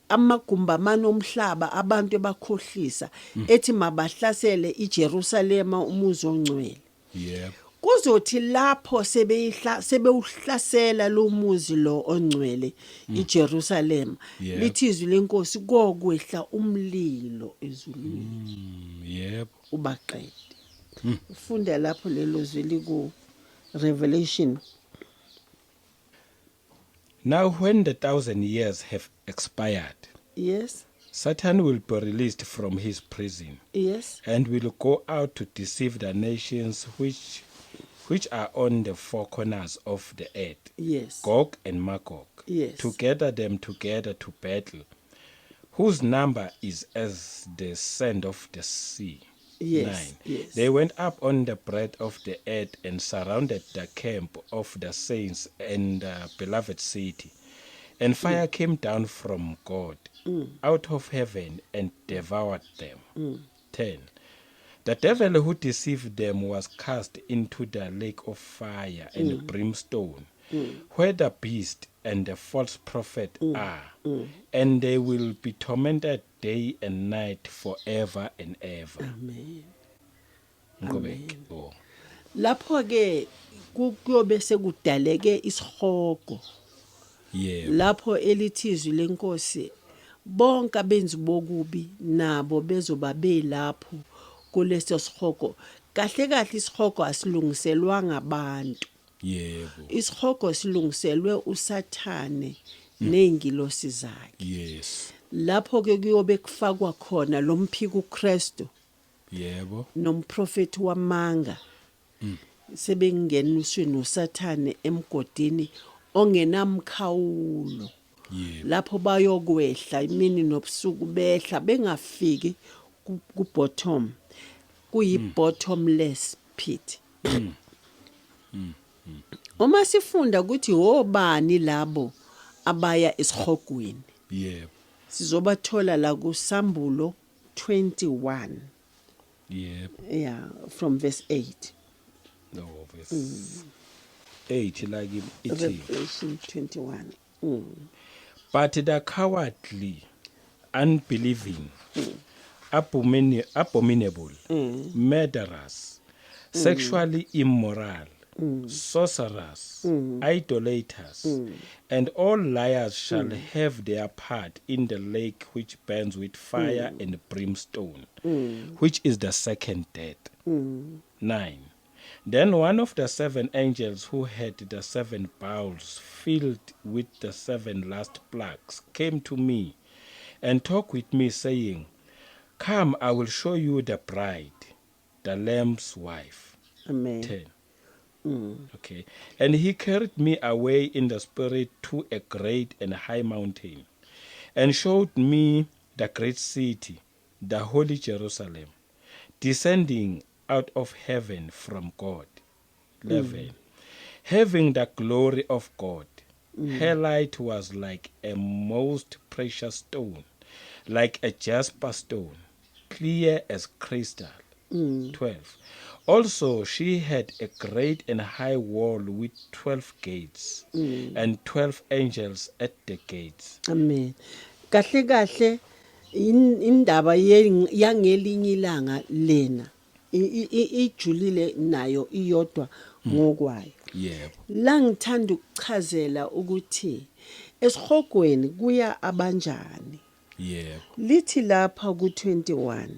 amagumba amane omhlaba abantu ebakhohlisa, ethi mabahlasele iJerusalema, umuzi ongcwele. Kuzothi lapho sebeyihla sebewuhlasela lo muzi lo ongcwele iJerusalema, lithi izwi lenkosi, kokwehla umlilo ezulwini ubaqede. Ufunda lapho lelo zwi liku Revelation. Now when the 1,000 years have expired, Satan will be released from his prison and will go out to deceive the nations which are on the four corners of the earth, Gog and Magog, to gather them together to battle, whose number is as the sand of the sea. 9. They went up on the breadth of the earth and surrounded the camp of the saints and the beloved city. And fire came down from God out of heaven and devoured them. 10. The devil who deceived them was cast into the lake of fire and brimstone, where the beast and the false prophet are, and they will be tormented day and night forever and ever. Amen. Nqobeke. Oh. Lapho ke kuyobe sekudaleke isihogo. Lapho elithi izwi lenkosi, bonke abenzi bokubi nabo bezoba belapho kuleso sihogo. Kahle kahle isihogo asilungiselwanga abantu. Isihogo silungiselwe uSathane nezingilosi zakhe. Lapho ke kuyobe kufakwa khona lo mphiko uKristu nomprofeti wamanga, sebengeniswe noSathane emgodini ongenamkhawulo. Lapho bayokwehla imini nobusuku, behla bengafiki ku bottom, kuyi bottomless pit. Uma sifunda ukuthi obani labo abaya esihogweni, sizobathola la kuSambulo 21. Yeah, from verse 8. No, verse 8 like ithi, Revelation 21. But the cowardly, unbelieving, abominable, murderers, sexually immoral, sorcerers, idolaters, and all liars shall have their part in the lake which burns with fire and brimstone, which is the second death. 9. Then one of the seven angels who had the seven bowls filled with the seven last plagues came to me and talked with me, saying, "Come, I will show you the bride, the Lamb's wife." Amen. 10. Okay. And he carried me away in the spirit to a great and high mountain and showed me the great city, the holy Jerusalem, Descending out of heaven from God. 11. Having the glory of God. Her light was like a most precious stone, like a jasper stone, clear as crystal. 12. Also, she had a great and high wall with 12 gates, and 12 angels at the gates. Amen. Kahle kahle indaba yangelinye ilanga lena ijulile nayo iyodwa ngokwayo. La ngithanda ukuchazela ukuthi esihogweni kuya abanjani. Lithi lapha ku21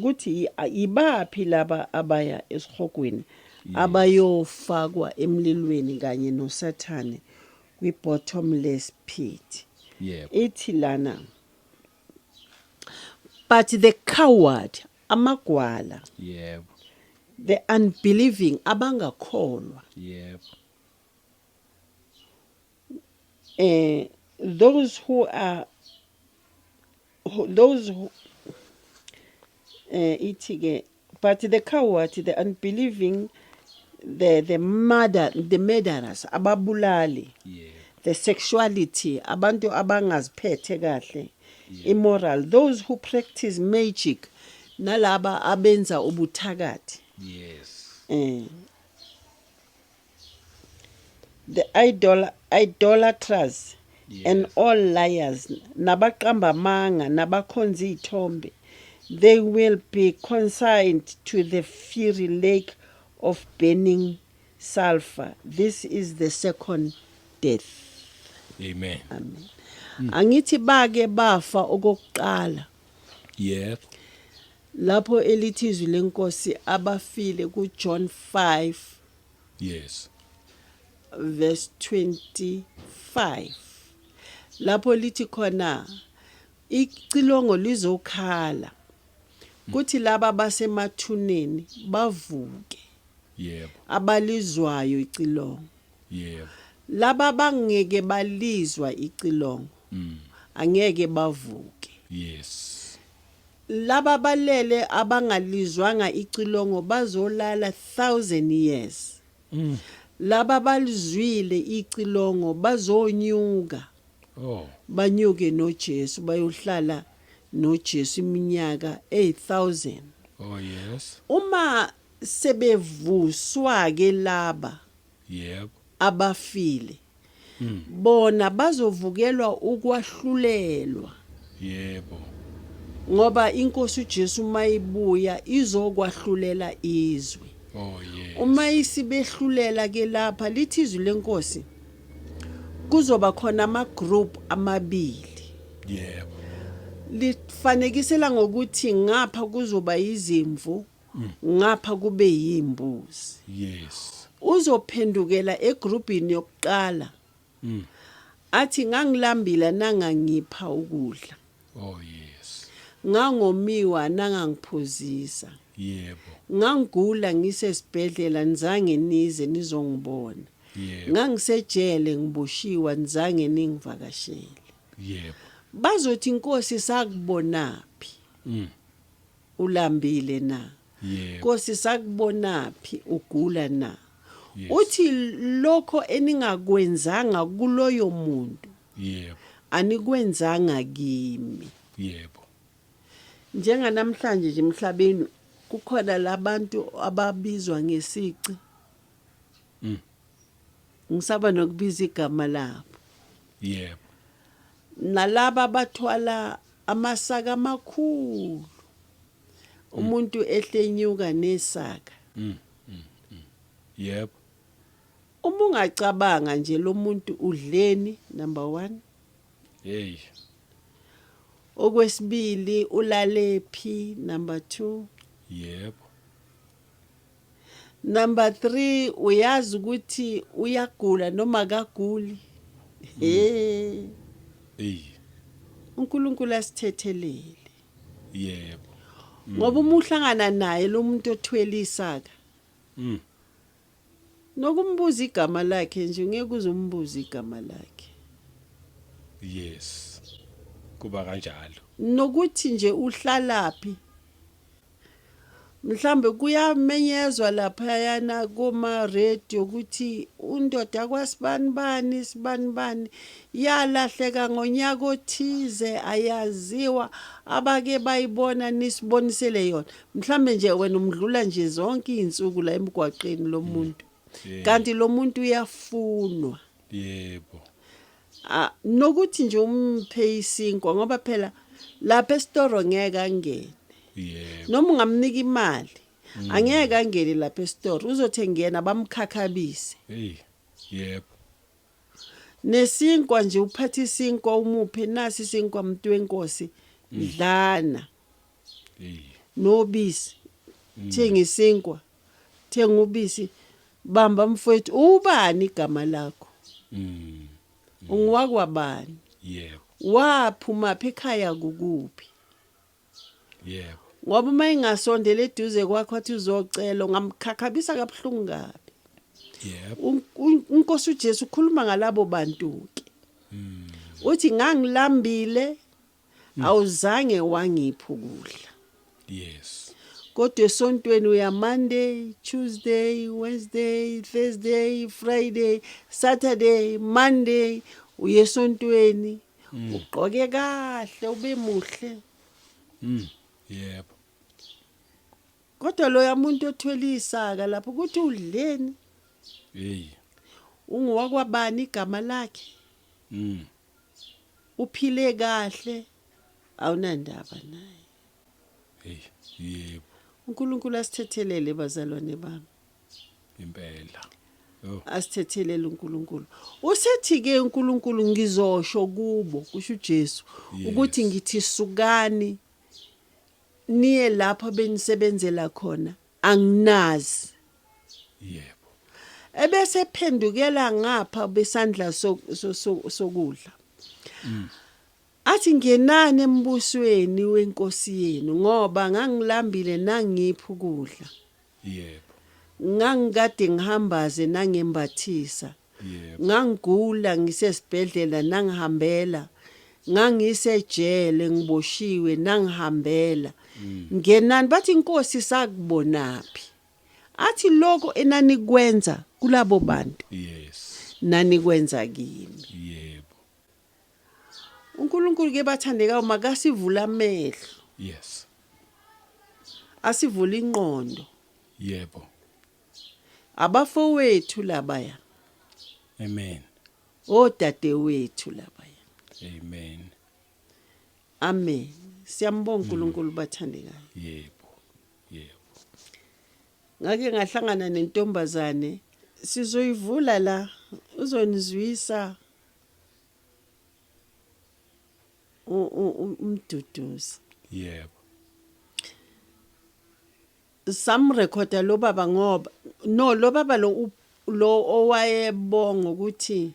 kuthi ibaphi laba abaya esihogweni abayofakwa emlilweni kanye noSathane kwi bottomless pit. Ithi lana, but the coward, amagwala, the unbelieving, abangakholwa, those who are those who ithi ke, but the coward, the unbelieving, the murderers, ababulali, the sexuality, abantu abangaziphethe kahle, immoral, those who practice magic, nalaba abenza ubuthakathi, the idolaters and all liars, nabaqamba amanga, nabakhonza izithombe, they will be consigned to the fiery lake of burning sulfur. This is the second death. Amen. Amen. Angithi bake bafa okokuqala lapho elithi izwi lenkosi abafile kuJohn 5 verse 25, lapho lithi khona icilongo lizokhala, kuthi laba basemathuneni bavuke, abalizwayo icilongo. Laba bangeke balizwa icilongo angeke bavuke. Laba balele abangalizwanga icilongo bazolala 1000 years. Laba balizwile icilongo bazonyuka, banyuke noJesu, bayohlala noJesu iminyaka eyi1000. Oh yes. Uma sebevuswa ke laba abafile, bona bazovukelwa ukwahlulelwa, ngoba inkosi uJesu mayibuya izokwahlulela izwe. Oh yes. Uma isibehlulela ke lapha, lithi izwi lenkosi kuzoba khona ama group amabili. Lifanekisela ngokuthi ngapha kuzoba izimvu, ngapha kube yimbuzi. Uzophendukela egrupini yokuqala, athi ngangilambila nangangipha ukudla, Oh yes. ngangomiwa nangangiphuzisa, ngangigula ngisesibhedlela nizange nize nizongibona, ngangisejele ngiboshiwa nizange ningivakashele. Bazothi, inkosi, sakubonaphi ulambile na? Nkosi, sakubonaphi ugula na? Uthi lokho eningakwenzanga kuloyo muntu anikwenzanga kimi. Njenganamhlanje nje emhlabeni kukhona labantu ababizwa ngesici, ngisaba nokubiza igama labo, nalaba abathwala amasaka amakhulu, umuntu ehlenyuka nesaka. Uma ungacabanga nje lo muntu udleni, number 1? Hey. Okwesibili, ulalephi, number 2? Number 3, uyazi ukuthi uyagula noma kaguli? He. Hey. uNkulunkulu asithethelele. Ngoba uma uhlangana naye lo muntu othwele isaka, nokumbuza igama lakhe nje ngeke uzumbuza igama lakhe. Yes. Kuba kanjalo. Nokuthi nje uhlalaphi. Mhlambe kuyamenyezwa laphayana kuma radio ukuthi undoda kwasibanibani sibanibani yalahleka ngonyaka othize, ayaziwa, abake bayibona nisibonisele yona. Mhlambe nje wena umdlula nje zonke izinsuku la emgwaqeni lo muntu, kanti lo muntu uyafunwa. Yebo. Ah, nokuthi nje umphe isinkwa, ngoba phela lapha esitoro ngeke angene. Noma ungamnika imali, angeke angene lapha esitoro, uzothi engena bamkhakhabise. Hey. Yebo. Nesinkwa nje, uphathe isinkwa umuphe, nasi isinkwa muntu wenkosi, dlana. Hey. Nobisi, thenga isinkwa, thenga ubisi, bamba mfowethu, ubani igama lakho? Ungiwakwabani? Yebo. Waphuma phi, ekhaya kukuphi? Yebo. Ngoba uma ingasondela eduze kwakho athi uzocela, ungamkhakhabisa kabuhlungu kabi. Yebo. Inkosi uJesu ukhuluma ngalabo bantu ke. Uthi ngangilambile, awuzange wangipha ukudla. Yes. Kodwa esontweni uya Monday, Tuesday, Wednesday, Thursday, Friday, Saturday, Monday, uye esontweni, ugqoke kahle, ube muhle. Yebo. Kodwa loya muntu othwele isaka lapho ukuthi udleni, Hey. ungowakwabani igama lakhe, uphile kahle, awunandaba naye. Hey. Yebo. uNkulunkulu asithethelele, bazalwane bami. Impela. Oh. Asithethelele uNkulunkulu. Usethi ke uNkulunkulu, ngizosho kubo, kusho uJesu, ukuthi ngithi sukani niye lapho benisebenzela khona, anginazi. Yebo. Ebese phendukela ngapha besandla sokudla, athi ngenani embusweni wenkosi yenu, ngoba ngangilambile nangipha ukudla, Yebo. ngangikade ngihambaze nangembathisa, Yebo. ngangigula ngisesibhedlela nangihambela, ngangisejele ngiboshiwe nangihambela. Ngenani. Bathi, inkosi, sakubonaphi? Athi lokho enanikwenza kulabo bantu, nanikwenza kimi. Yebo. uNkulunkulu ke, bathandekayo, makasivula amehlo, asivula ingqondo. Yebo. Abafowethu labaya, Amen. odadewethu labaya. Amen. Amen. Siyambonga uNkulunkulu, bathandekayo. Yebo. Yebo. Ngake ngahlangana nentombazane, sizoyivula la, uzonizwisa umduduzi. Yebo. Samrekhoda lo baba, ngoba no lo baba lo lo owayebonga ukuthi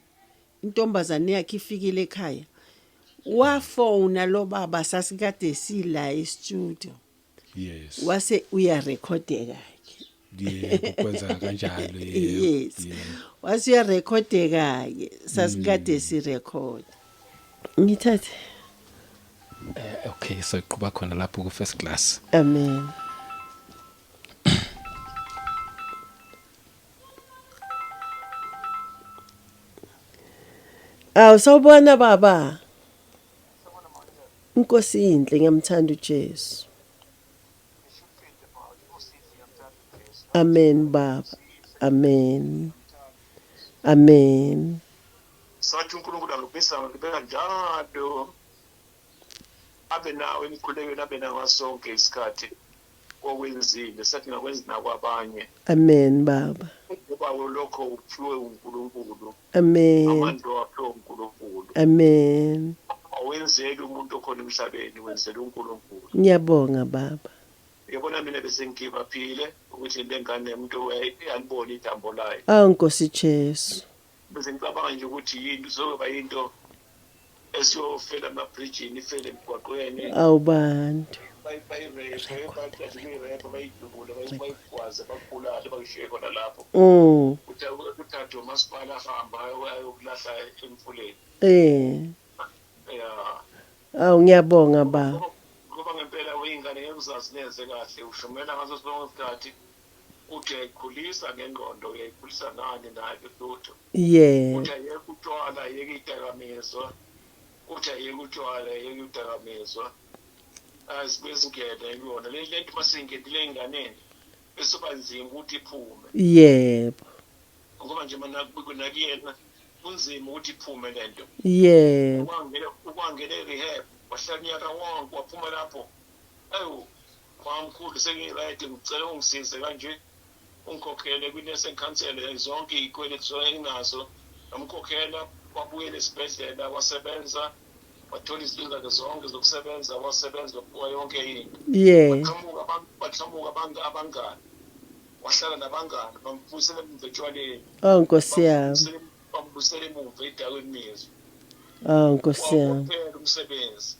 intombazane yakhe ifikile ekhaya, wafona lo baba, sasikade sila e-studio, wase uyarekhodeka ke. Yebo, kwenzeka kanjalo, yebo. Yes. Wase uyarekhodeka ke, sasikade sirekhod. Ngithathe. Okay, so iqhuba khona lapho ku first class. Amen. Awu, sawubona baba. Inkosi inhle, ngiyamthanda uJesu. Amen baba. Amen. Amen. Sathi uNkulunkulu angibisa ngibeka njalo, abe nawe emkhulekweni, abe nawe sonke isikhathi okwenzile, sathi ngakwenza nakwabanye. Amen baba. Ngoba lokho uphiwe uNkulunkulu. Amen. Amandla waphiwe uNkulunkulu. Amen. Awenzeli umuntu okhona emhlabeni, wenzela uNkulunkulu. Ngiyabonga baba. Yabona, mina bese ngigivaphile ukuthi le ngane umuntu alibone ithambo layo. Awu Nkosi Jesu. Bese ngicabanga nje ukuthi yini izoba yinto esiyofela emabrijini, ifele emgwaqweni. Awu bantu. Bayirepe, bayirepe, bayidubule, bayigwaze, bakubulale, bakushiye khona lapho. Kuthathwe umasipala ahamba ayokulahla emfuleni. Ya. Awu, ngiyabonga baba. Ngoba ngempela Ngoba iy'ngane ngeke uzazi neze kahle, ushumela ngaso sonke isikhathi, uthi uyayikhulisa ngengqondo, uyayikhulisa nani naye lutho. Yebo. Uthi ayeke utshwala, ayeke iy'dakamizwa, uthi ayeke utshwala, ayeke iy'dakamizwa. Azibuye zingene kuyona le nto, uma seyingenile ey'nganeni bese kuba nzima ukuthi iphume. Yebo. Ngoba nje mana nakuyena kunzima ukuthi iphume le nto. Yebo. Ukwangena e-rehab, wahlala unyaka wonke, waphuma lapho, awu mamkhulu, sengi-right, ngicela ungisize kanje, ungikhokhele kwi-nursing council zonke iy'kweletu enginazo. Ngamkhokhela, wabuyela esibhedlela, wasebenza, wathola izinto zakhe zonke zokusebenza, wasebenza, wabuka yonke into. Yebo. Baqhamuka abangani, wahlala nabangani, bambuyisela emuva etshwaleni. Oh Nkosi yami. Bambuyisela emuva ey'dakamizwa. Oh Nkosi yami. Waphela umsebenzi,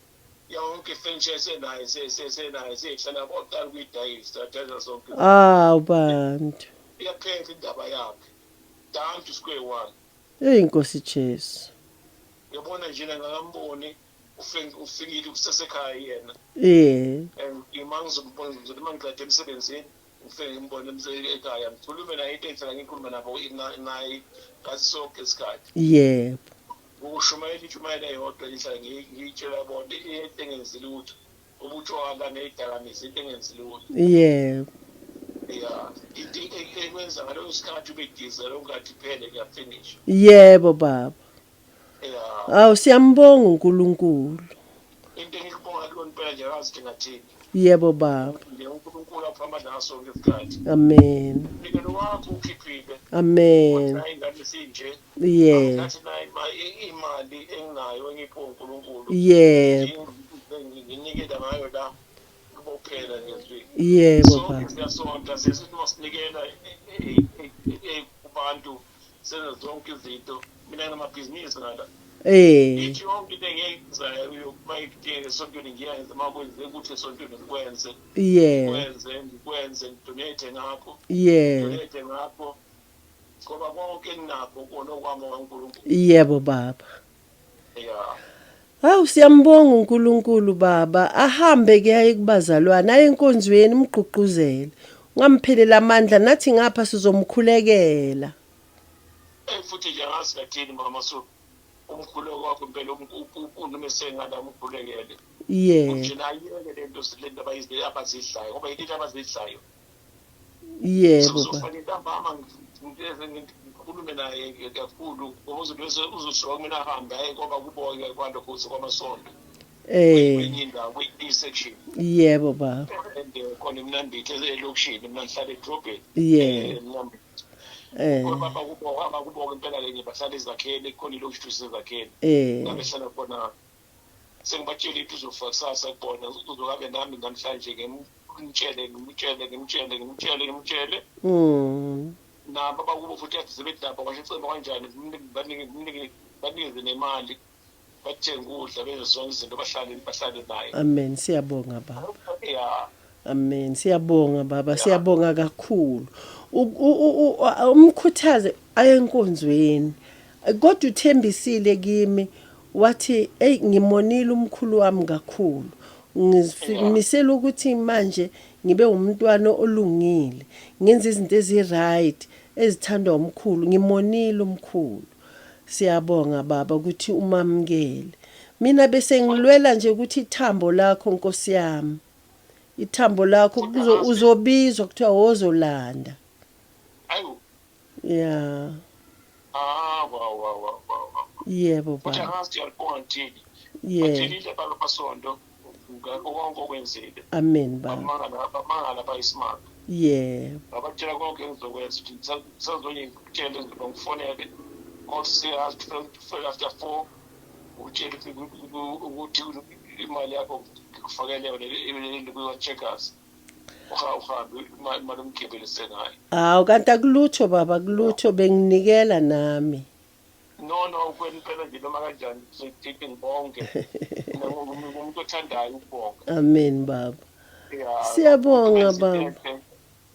yonke ifurniture esenayo, senayo, seyihlala, waqala ukuyidayisa, dayisa zonke. Awu bantu. Iyaphela indaba yakhe, down to square one. Hey Nkosi Jesu. Uyabona nje ngakamboni, ufikile kusesekhaya yena. And ima ngizombona, ngizothi uma ngiqede emsebenzini ngifike ngimbone ekhaya, ngikhulume naye into engihlala ngikhulume nabo naye ngaso sonke isikhathi. Ukushumayela intshumayelo eyodwa engihlala ngiyitshela bona, into engenzi lutho, ubutshwala ney'dakamizwa, into engenzi lutho. Ya, into ekwenza ngaleso sikhathi ube dizzy, ungathi phele, kuya-finish. Yebo baba. Ya. Awu, siyambonga uNkulunkulu. Into engikubonga kuyona impela nje, akazi ukuthi ngathini. Yebo baba. Nje uNkulunkulu aphamba naso sonke isikhathi. Amen. Umnikelo wakho ukhiphile. Amen. Hayi, ingane sinje. Ngathi nayi imali enginayo engiphiwe uNkulunkulu. Nginikela ngayo la kubophela ngezwi. Yebo Sonke baba. siyasonta, sesithi masinikela kubantu, senze zonke izinto. Mina nginamabhizinisi ngala. Ithi yonke into engiyenzayo uma idinga esontweni ngiyenze, uma kwenzeka ukuthi esontweni ngikwenze. Ngikwenze, ngikwenze, ngidonate ngakho. Ngidonate ngakho. Ngoba konke enginakho kona okwami kaNkulunkulu. Yebo baba. Ya. Hawu, siyambonga uNkulunkulu baba. Ahambe ke aye kubazalwane, aye enkonzweni, umgqugquzele. Ungampheleli amandla, nathi ngapha sizomkhulekela. Futhi nje angazi ngathini mama, so umkhuleko wakho impela noma esengala umkhulekele. Nje ayiyeke lento, lento abazidlayo, ngoba yinto abazidlayo. Yebo baba. Uzofanele ntambama ngikhulume naye kakhulu, ngoba uzobe uzosuka kumele ahambe aye ngoba kubo-ke kwalokho kwamasonto. Kwenye indawo kwi-section. Yebo baba. And khona eMnambithi, elokishini, mina ngihlala edrobheni. EMnambithi. Kodwa abakubo impela lenye bahlala ezakheni, khona ilokishi ezakheni. La behlala khona, sengibatshela ukuthi uzofa kusasa kubona, uzokabe nami namhlanje ngimtshele, ngimtshele, ngimtshele, ngimtshele, ngimtshele. Nabo abakubo futhi athi sebethi nabo kwasho icebo kanjani, banike banikeze nemali, bathenge ukudla, benze zonke izinto, bahlale naye. Amen, siyabonga baba. Ya. Amen, siyabonga baba, siyabonga kakhulu. Umkhuthaze aye enkonzweni. Kodwa uthembisile kimi, wathi hey, ngimonile umkhulu wami kakhulu. Ngimisela ukuthi manje ngibe umntwana olungile, ngenze izinto ezi-right ezithandwa umkhulu, ngimonile umkhulu. Siyabonga baba ukuthi umamukele. Mina bese ngilwela nje ukuthi ithambo lakho Nkosi yami. Ithambo lakho uzobizwa kuthiwa wozolanda. Ayu. Yeah. Ah, wow wow wow wow. Yebo Futhi baba. angazi uyalibonga ngithini. Batshelile bakamasonto ngakho konke okwenzile. Amen baba. Bamangala, bayisimanga. Ngabatshela konke engizokwenza, ukuthi ngisazonye ngikutshele, ngizoba ngifonele kodwa siyazi after 4, ukutshela ukuthi imali yakho ngikufakele yona kuwa-Checkers, uhambe imali umgibelise ngayo. Hawu, kanti akulutho baba, kulutho, benginikela nami. No, kwena impela nje noma kanjani sithi ngibonge. Mina ngumuntu othandayo ukubonga. Amen baba. Ya. Siyabonga, Umuntu baba. wenza into enhle,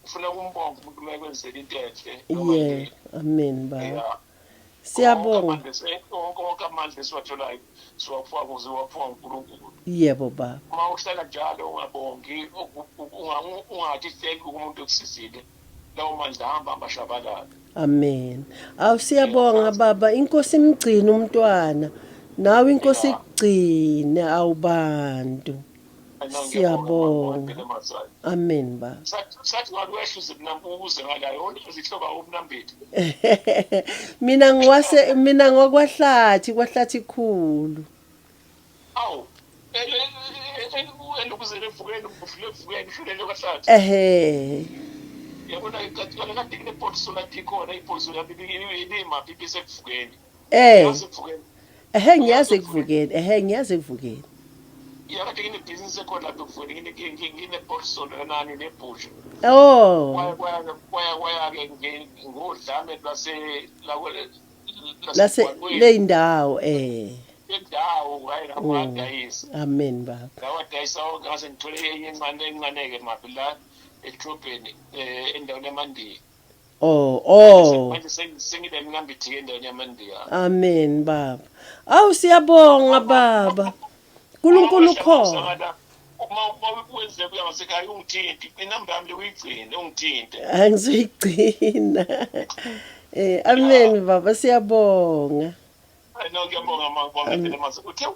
ufuna ukumbonga umuntu uma ekwenzela into enhle noma Amen baba. Ya. Siyabonga. Wonke amandla esiwatholayo siwaphiwa siwaphiwa uNkulunkulu. Yebo baba. Uma uhlala njalo ungabongi, ungathi thank you kumuntu okusizile, lawo mandla ahamba amashabalala. Amen. Awu siyabonga baba, inkosi imgcine umntwana. Nawe inkosi ikugcine awubantu. Siyabonga. Amen baba. Sathi wakwehla uze mnambuze ngala yona izihloba umnambithi. Mina ngiwase mina ngokwahlathi kwahlathi khulu. Awu elokuzele evukeni ufule evukeni ushulele kwahlathi. Ehhe. Yabona kade kade kunepolisi lapho ikhona ipolisi lapho ibimaphi ibisekuvukeni. Eh. Yasekuvukeni. Ehhe ngiyazi ekuvukeni. Ehhe ngiyazi ekuvukeni. Yakade nginebhizinisi ekhona lapho ekuvukeni nginepolisi nani nebhusha. Oh. Kwaya kwaya ke ngodlame lwase Lase leyindawo eh. Indawo ngaye ngawadayisa. Amen baba. Ngawadayisa wonke ngase ngithole enye encane encane-ke maphi la edrobheni endaweni yamandiya. Oh oh. Manje sengile mnambithi endaweni yamandiya. Amen baba. Awu siyabonga baba. uNkulunkulu ukhona. Uma wenze kuya ngasekhaya ungithinte, inamba yami uyigcine ungithinte. Angizoyigcina. Amen baba siyabonga. No ngiyabonga mama mase. Uthe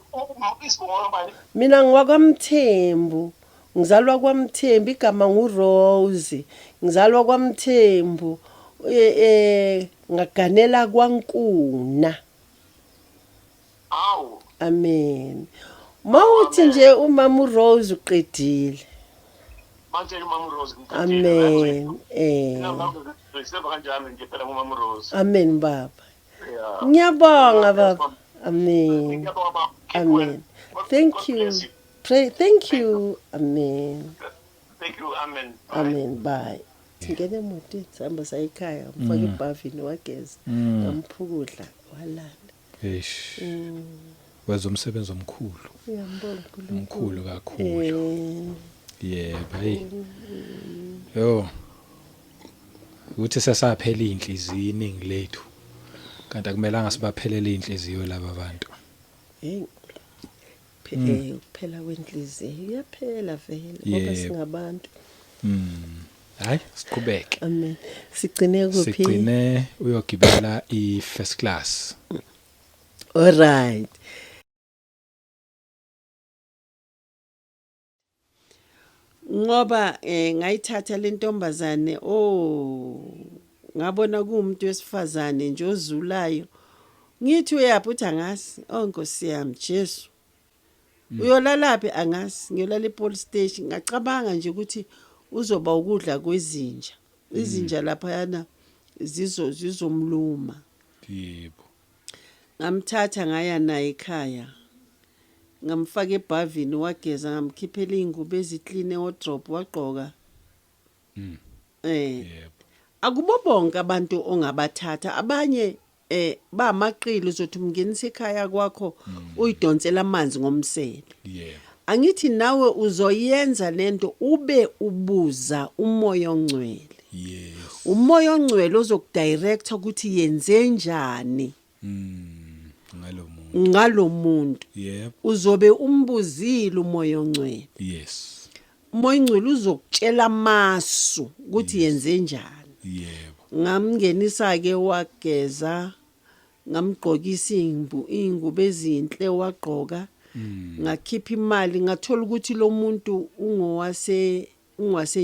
isibongo bani? Mina ngwakwaMthembu. Ngizalwa kwaMthembu, igama nguRose. Ngizalwa kwaMthembu. Ngaganela kwaNkuna. Awu. Amen. Mawuthi nje umama uRose uqedile. Manje umama uRose ngiqedile. Amen. Ngiseba kanjalo nje phela umama uRose. Amen baba. Yeah. Ngiyabonga baba. Amen. Amen. Thank you. Pray thank you. Amen. Thank you. Amen. Bye. Amen. Bye. Singene emotweni sihamba saya ekhaya ngifaka ibhavini wageza ngamphukudla walala. Eish. Wenza umsebenzi omkhulu. Uyambonga uNkulunkulu. Omkhulu kakhulu. Yebo, hey. Yo. Ukuthi sesaphela inhliziyo iningi lethu. Kanti akumelanga sibaphelele inhliziyo laba bantu. Hey. Ukuphela kwenhliziyo iyaphela vele ngoba singabantu. Hayi, siqhubeke. Amen. Sigcine kuphi? Sigcine uyogibela i-first class. All right. Ngoba ngayithatha lentombazane ngabona kuumuntu wesifazane nje ozulayo. Ngithi uyaphi uthi angazi. Oh Nkosi yami Jesu. Uyolalaphi angazi. Ngiyolala epolice station. Ngacabanga nje ukuthi uzoba ukudla kwezinja. Izinja lapha yana zizomluma. Yebo. Ngamthatha ngaya naye ekhaya. Ngamfaka ebhavini wageza ngamkhiphela ingubo eziclean ewardrobe wagqoka. Yebo. Akubo bonke abantu ongabathatha abanye bamaqili uzothi umngenisa ekhaya kwakho uyidonsela amanzi ngomsele. Yebo. Angithi nawe uzoyenza lento ube ubuza umoya ongcwele. Yes. Umoya ongcwele ozokudirecta ukuthi yenze njani. Ngalomuntu. Ngalomuntu. Yebo. Uzobe umbuzile umoya ongcwele. Yes. Umoya ongcwele uzokutshela amasu ukuthi yenze njani. Yebo. Ngamngenisa ke wageza, ngamgqokisa ingubo ezinhle wagqoka. Ngakhipha imali ngathola ukuthi lo muntu ungowase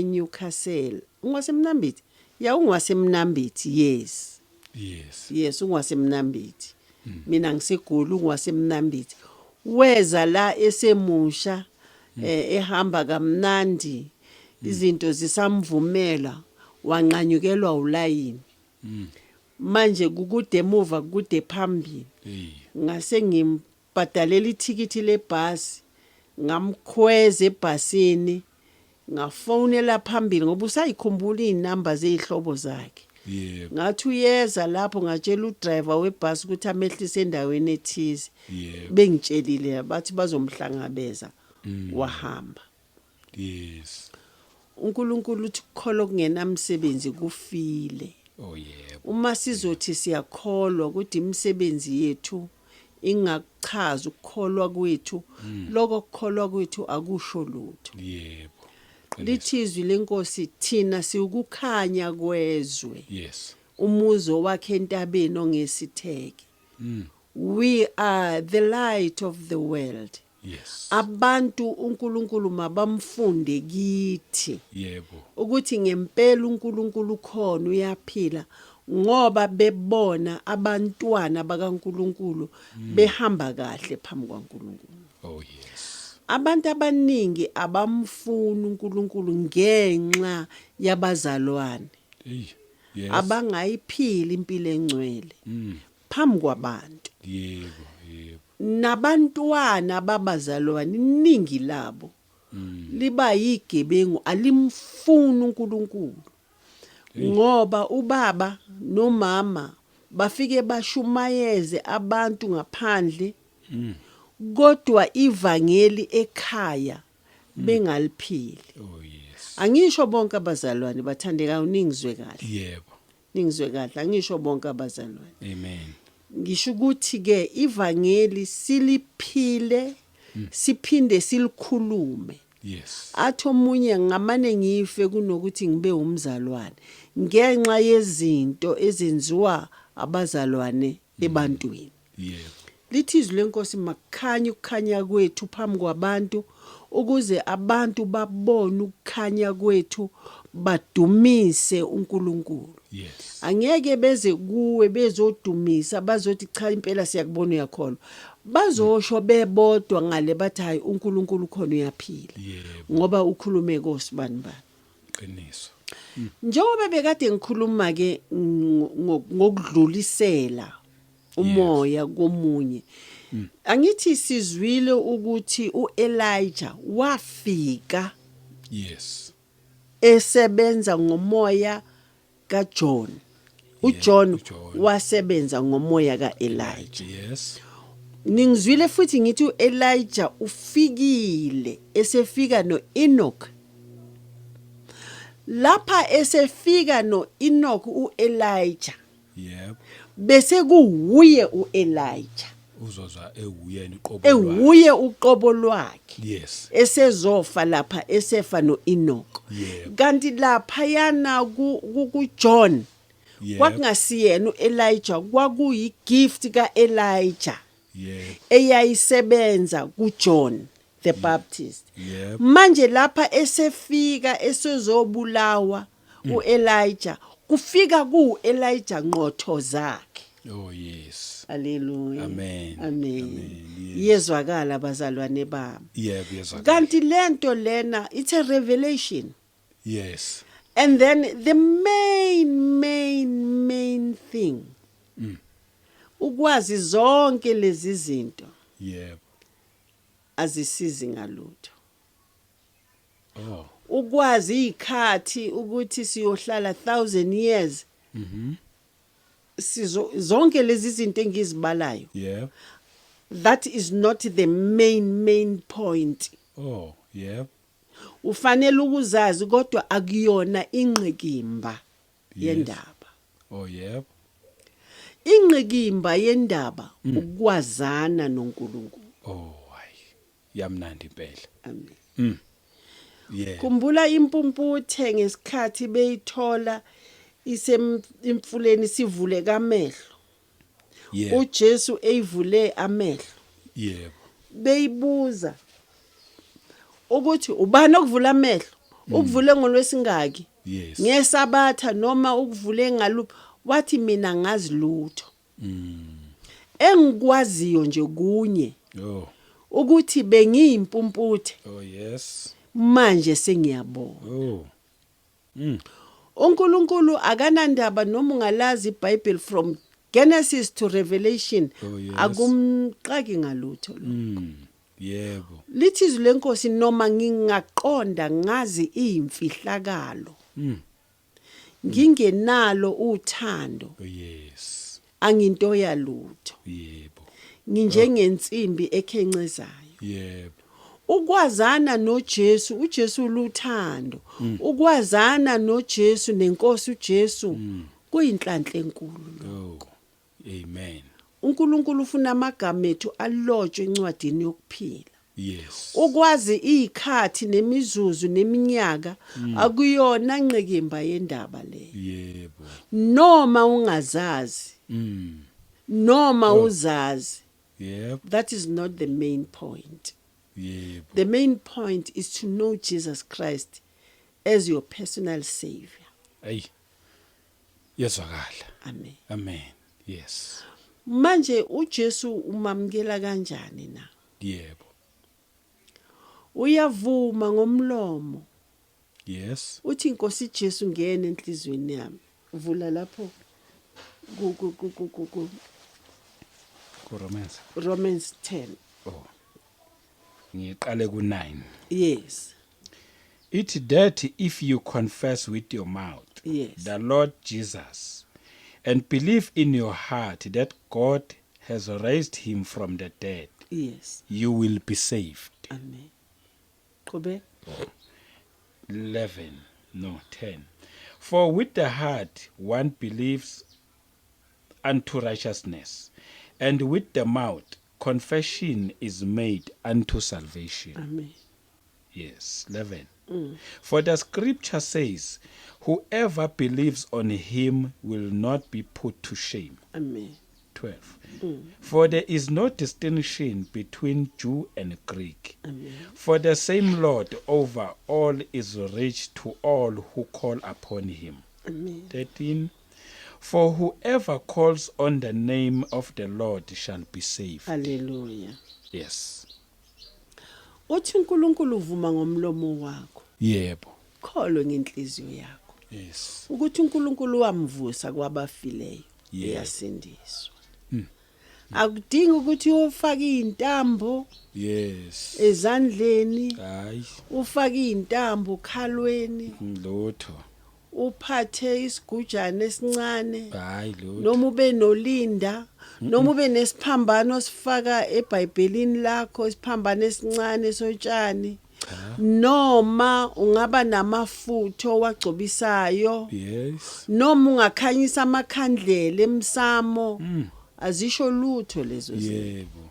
Newcastle, ungowaseMnambithi. Ya ungowaseMnambithi, yes. Yes. Yes, ungowaseMnambithi. Mina ngiseGoli ungowaseMnambithi. Weza la esemusha ehamba kamnandi izinto zisamvumela wanqanyukelwa ulayini. Manje kukude emuva kukude phambili. Ngase ngimbhadalela ithikithi lebhasi ngamkhweza ebhasini ngafonela phambili ngoba usayikhumbula izinamba zezihlobo zakhe. Yebo. Ngathi uyeza lapho ngatshela udriver webhasi ukuthi amehlise endaweni ethize. Yebo. Bengitshelile bathi bazomhlangabeza wahamba. Yes. uNkulunkulu uthi ukukholwa kungenamsebenzi kufile. Oh yebo. Uma sizothi siyakholwa ukuthi imisebenzi yethu ingakuchaza ukukholwa kwethu, lokho kukholwa kwethu akusho lutho. Yebo. Qiniso. Lithi izwi lenkosi, thina siwukukhanya kwezwe. Yes. Umuzi owakhe entabeni ongesitheke. We are the light of the world. Yes. Abantu uNkulunkulu mabamfunde kithi. Yebo. Ukuthi ngempela uNkulunkulu ukhona, uyaphila, ngoba bebona abantwana bakaNkulunkulu behamba kahle phambi kwaNkulunkulu. Oh yes. Abantu abaningi abamfuni uNkulunkulu ngenxa yabazalwane. Ey. Yes. Abangayiphili impilo engcwele phambi kwabantu. Yebo, yebo. Nabantwana babazalwane, iningi labo liba yigebengu, alimfuni uNkulunkulu. Ngoba ubaba nomama bafike bashumayeze abantu ngaphandle, kodwa ivangeli ekhaya bengaliphili. Oh yes. Angisho bonke abazalwane, bathandekayo, ningizwe kahle. Yebo. Ningizwe kahle, angisho bonke abazalwane. Amen. Ngisho ukuthi ke ivangeli siliphile, siphinde silikhulume. Yes. Athi omunye, ngamane ngife kunokuthi ngibe umzalwane, ngenxa yezinto ezenziwa abazalwane ebantwini. Yebo. Lithi izwi lenkosi, makukhanye ukukhanya kwethu phambi kwabantu, ukuze abantu babone ukukhanya kwethu, badumise uNkulunkulu. Yes. Angeke beze kuwe bezodumisa, bazothi cha, impela siyakubona uyakholwa. Bazosho bebodwa ngale, bathi hayi, uNkulunkulu khona, uyaphila. Yebo. Ngoba ukhulume kosibani bani. Qiniso. Njengoba bekade ngikhuluma ke ngokudlulisela umoya komunye, angithi sizwile ukuthi uElijah wafika esebenza ngomoya kaJohn. UJohn uJohn. wasebenza ngomoya kaElijah. Yes. Ningizwile futhi ngithi uElijah ufikile esefika noEnoch. Lapha esefika noEnoch uElijah, bese kuwuye uElijah. Uzoza ewuyena uqobo lwakhe. Ewuye uqobo lwakhe. Esezofa lapha, esefa noEnoch. Kanti lapha yana ku John kwakungasiyena uElijah, kwakuyi gift kaElijah eyayisebenza kuJohn the Baptist. Manje lapha esefika esezobulawa uElijah, kufika kuElijah ngqotho zakhe. Oh yes. Haleluya. Amen. Amen. Amen. Yes. Yezwakala, bazalwane bami? Yebo, yezwakala. Kanti lento lena, it's a revelation. And then the main main main thing, ukwazi zonke lezi zinto azisizi ngalutho. Ukwazi izikhathi ukuthi siyohlala 1000 years, sizo zonke lezi zinto engizibalayo, that is not the main main point. Oh, yebo. Ufanele ukuzazi, kodwa akuyona ingqikimba yendaba. Oh yebo. Ingqikimba yendaba ukwazana noNkulunkulu. Oh hayi. Yamnandi impela. Amen. Khumbula impumputhe ngesikhathi beyithola isemfuleni, sivule kamehlo. UJesu eyivule amehlo. Beyibuza ukuthi ubani okuvula amehlo, ukuvule ngolwesingaki, ngesabatha noma ukuvule ngaluphi. Wathi, mina ngazi lutho, engikwaziyo nje kunye, ukuthi bengiyimpumputhe, Oh yes. manje sengiyabona. uNkulunkulu akanandaba noma ungalazi iBhayibheli from Genesis to Revelation. Akumxaki ngalutho lo. Yebo. Lithi izwi lenkosi, noma ngingaqonda ngazi imfihlakalo, ngingenalo uthando, Oh yes. anginto yalutho. Nginjengensimbi ekhencezayo. Ukwazana noJesu, uJesu luthando. Ukwazana noJesu nenkosi uJesu. Kuyinhlanhla enkulu. Oh. Amen. uNkulunkulu ufuna amagama ethu alotshwe encwadini yokuphila. Yes. Ukwazi izikhathi nemizuzu neminyaka akuyona nqikimba yendaba leyo. Yebo. Noma ungazazi, noma uzazi, Yebo. that is not the main point. Yebo. The main point is to know Jesus Christ as your personal savior. Ey. Yezwakala. Amen. Amen. Yes. Manje uJesu umamkela kanjani na? Yebo. Uyavuma ngomlomo. Yes. Uthi inkosi Jesu, ngene enhliziyweni yami. Vula lapho ku ku ku ku ku ku Ku Romans. Romans 10. Oh. Ngiqale ku 9. Yes. It that if you confess with your mouth the Lord Jesus and believe in your heart that God has raised him from the dead, you will be saved. Amen. Qhubeka. 11, no, 10. For with the heart one believes unto righteousness, and with the mouth confession is made unto salvation. Amen. Yes, 11. For the scripture says, whoever believes on him will not be put to shame. Amen. 12. For there is no distinction between Jew and Greek. Amen. For the same Lord over all is rich to all who call upon him. Amen. 13. For whoever calls on the name of the Lord shall be saved. Hallelujah. Yes. Uthi uNkulunkulu uvuma ngomlomo wakho. Yebo. Kholwe ngenhliziyo yakho. Yes. Ukuthi uNkulunkulu wamvusa kwabafileyo. Uyasindiswa. Akudingi ukuthi ufake intambo ezandleni. Hayi. Ufake intambo khalweni. Lutho. Uphathe isigujana esincane. Hayi lutho. Noma ube nolinda, noma ube nesiphambano sifaka eBhayibhelini lakho, isiphambano esincane sotshani. Noma ungaba namafutha owagcobisayo. Yes. Noma ungakhanyisa amakhandlela emsamo. Azisho lutho lezo zinto. Yebo.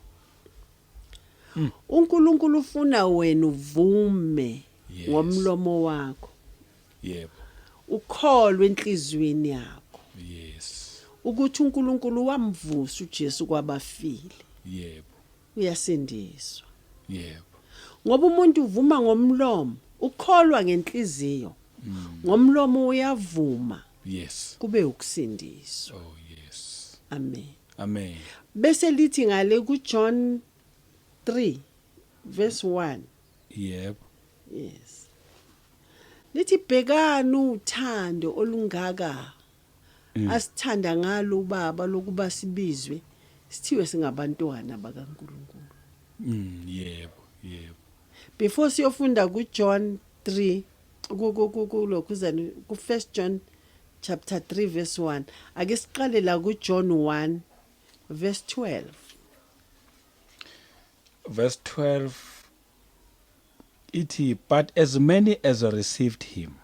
uNkulunkulu ufuna wena uvume ngomlomo wakho. Yebo. Ukholwe enhliziyweni yakho. Yes. Ukuthi uNkulunkulu wamvusa uJesu kwabafile. Yebo. Uyasindiswa. Yebo. Ngoba umuntu uvuma ngomlomo, ukholwa ngenhliziyo. Ngomlomo uyavuma. Yes. Kube ukusindiswa. Oh yes. Amen. Amen. Bese lithi ngale ku John 3 verse 1. Yebo. Yes. Lithi bhekani uthando olungaka asithanda ngalo ubaba lokuba sibizwe sithiwe singabantwana bakaNkulunkulu. Yebo, yebo. Before siyofunda ku John 3 ku lokhuzana ku 1 John chapter 3 verse 1, ake siqale la ku John 1 verse 12. Verse 12 ithi, but as many as received him,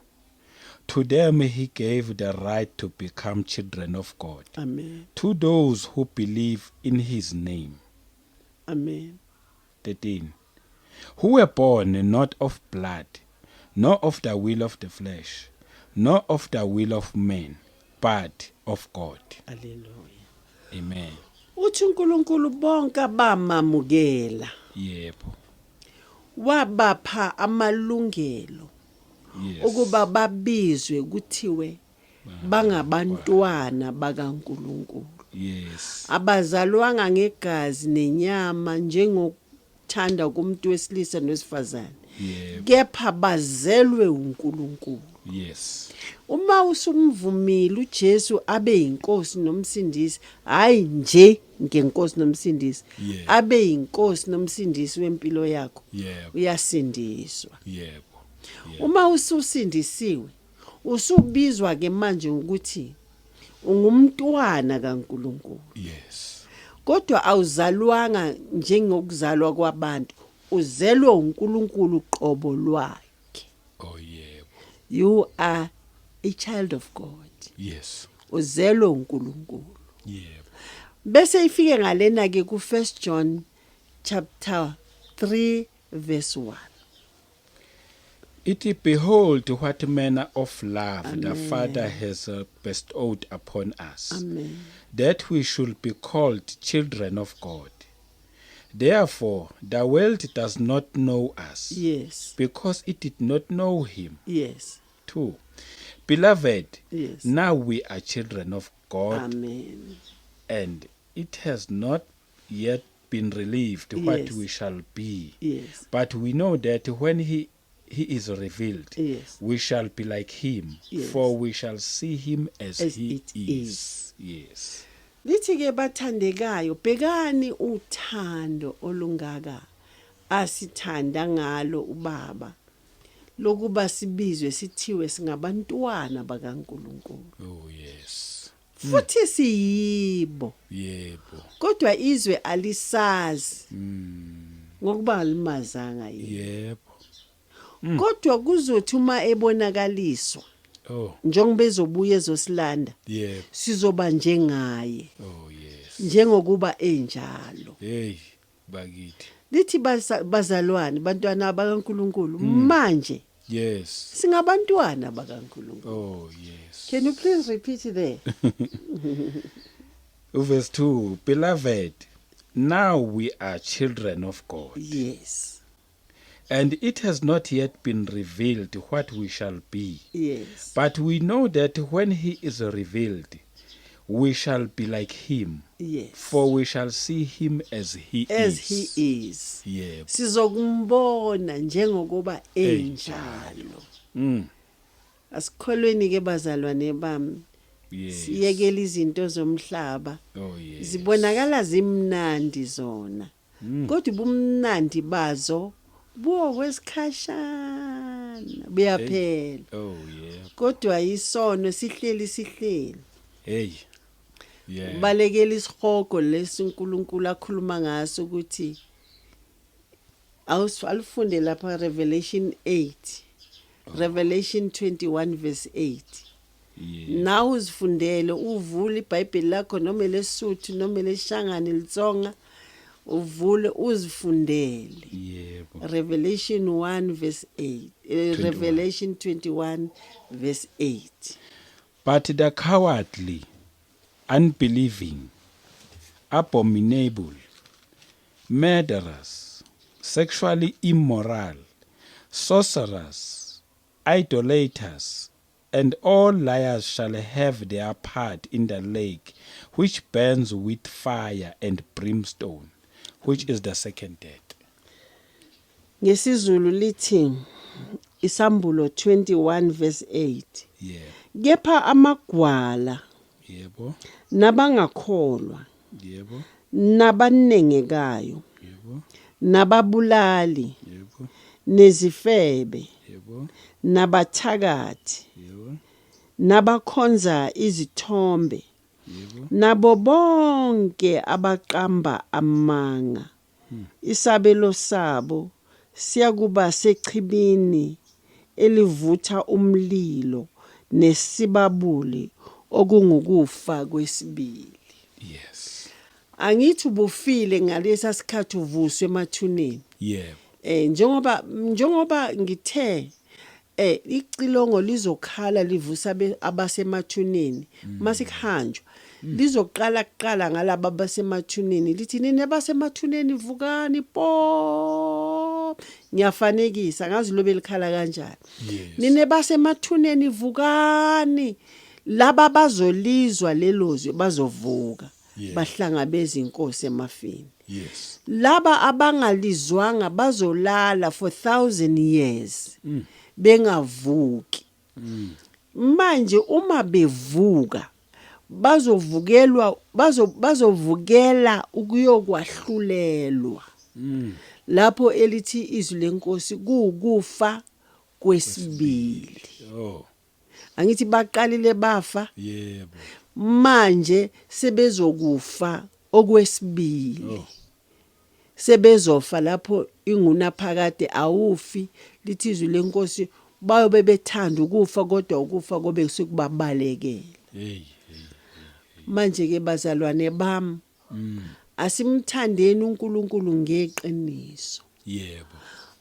to them he gave the right to become children of God. Amen. To those who believe in his name. Amen. 13. Who were born not of blood, nor of the will of the flesh, nor of the will of man, but of God. Hallelujah. Amen. Uthi uNkulunkulu bonke abamamukela. Yebo. Wabapha amalungelo. Yes. Ukuba babizwe kuthiwe bangabantwana bakaNkulunkulu. Yes. Abazalwanga ngegazi nenyama njengokuthanda komuntu wesilisa nowesifazane. Yebo. Kepha bazelwe uNkulunkulu. Yes. Uma usumvumile uJesu abe yinkosi nomsindisi, hayi nje ngenkosi nomsindisi, abe yinkosi nomsindisi wempilo yakho. Yebo. Uyasindiswa. Yebo. Uma ususindisiwe, usubizwa ke manje ukuthi ungumntwana kaNkulunkulu. Yes. Kodwa awuzalwanga njengokuzalwa kwabantu, uzelwe uNkulunkulu qobo lwakhe. Oh yebo. You are a child of God. Yes. Uzelwe uNkulunkulu. Yebo. Bese ifike ngalena ke ku 1 John chapter 3 verse 1. Ithi, behold what manner of love the Amen. Father has bestowed upon us, Amen. that we should be called children of God. Therefore the world does not know us, because it did not know him. 2. Beloved, now we are children of God, Amen. and it has not yet been relieved what we shall be. But we know that when he is revealed, we shall be like him, for we shall see him as, As he it is. Is. Yes. Lithi ke, bathandekayo, bhekani uthando olungaka asithanda ngalo ubaba, lokuba sibizwe sithiwe singabantwana bakaNkuluNkulu. Oh yes. Futhi siyibo. Kodwa izwe alisazi ngokuba alimazanga yena. Kodwa kuzothi uma ebonakaliswa, njengoba ezobuya ezosilanda, sizoba njengaye, Oh yes. njengokuba enjalo. Hey bakithi. Lithi bazalwane, bantwana bakaNkuluNkulu, manje singabantwana bakaNkuluNkulu. Oh yes. Can you please repeat there? Verse 2, beloved, now we are children of God, and it has not yet been revealed what we shall be. But we know that when he is revealed, we shall be like him, for we shall see him as he As is. he is. Sizokumbona njengokuba enjalo. Asikholweni ke, bazalwane bami. Siyekela izinto zomhlaba. Oh yes. Zibonakala zimnandi zona, kodwa ubumnandi bazo buwokwesikhashana, buyaphela. Oh yeah. Kodwa isono sihleli sihleli. Hey. Yeah. Balekela isihogo lesi uNkulunkulu akhuluma ngaso ukuthi alifunde lapha Revelation 8, Revelation 21 verse 8. Nawe uzifundele, uvule iBhayibheli lakho, noma leSuthu noma leShangane, Litsonga, uvule uzifundele. Revelation 1 verse 8, 21. Revelation 21 verse 8. But the cowardly, unbelieving, abominable, murderers, sexually immoral, sorcerers, idolaters, and all liars shall have their part in the lake which burns with fire and brimstone, which is the second death. NgesiZulu lithi isambulo 21 verse 8. Kepha amagwala, nabangakholwa, nabanengekayo, nababulali, nezifebe, nabathakathi, nabakhonza izithombe, nabo bonke abaqamba amanga, isabelo sabo siyakuba sechibini elivutha umlilo nesibabuli, okungukufa kwesibili. Angithi ubufile ngalesa sikhathi uvuswe emathuneni? Njengoba ngithe icilongo lizokhala livusa abasemathuneni masikuhanjwa, lizoqala kuqala ngalabo abasemathuneni, lithi, "Nini abasemathuneni, vukani po." Ngiyafanekisa, ngazi lobe likhala kanjani. "Nini basemathuneni, vukani." Laba bazolizwa lelozwi bazovuka, bahlangabeza inkosi emafini. Laba abangalizwanga bazolala for 1000 years bengavuki. Manje uma bevuka, bazovukelwa, bazovukela ukuyokwahlulelwa lapho elithi izwi lenkosi kuukufa kwesibili. Angithi baqalile bafa? Yebo. Manje sebezokufa okwesibili. Sebezofa lapho ingunaphakade awufi. Lithi izwi lenkosi bayobe bethanda ukufa, kodwa ukufa kobe sekubabalekela. Hey, hey. Manje ke bazalwane bami, asimthandeni uNkulunkulu ngeqiniso.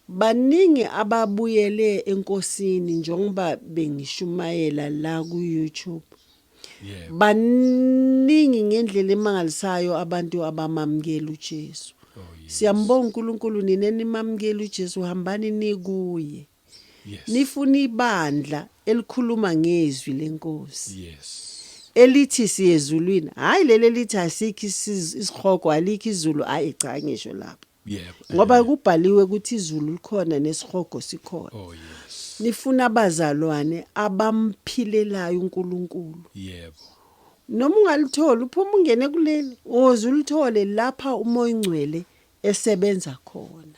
Baningi ababuyele enkosini njengoba bengishumayela la ku YouTube. Baningi ngendlela emangalisayo abantu abamamukela uJesu. Siyambonga uNkulunkulu, nina enimamukela uJesu, hambani nikuye. Nifuna ibandla elikhuluma ngezwi lenkosi. Elithi siyezulwini, hayi leli elithi asikho isihogo, alikho izulu, hayi cha, ngisho lapho. Ngoba kubhaliwe ukuthi izulu likhona nesihogo sikhona. Nifuna abazalwane abamphilelayo uNkulunkulu. Noma ungalitholi, uphuma ungene kuleli, uze ulithole lapha uMoya oNgcwele esebenza khona.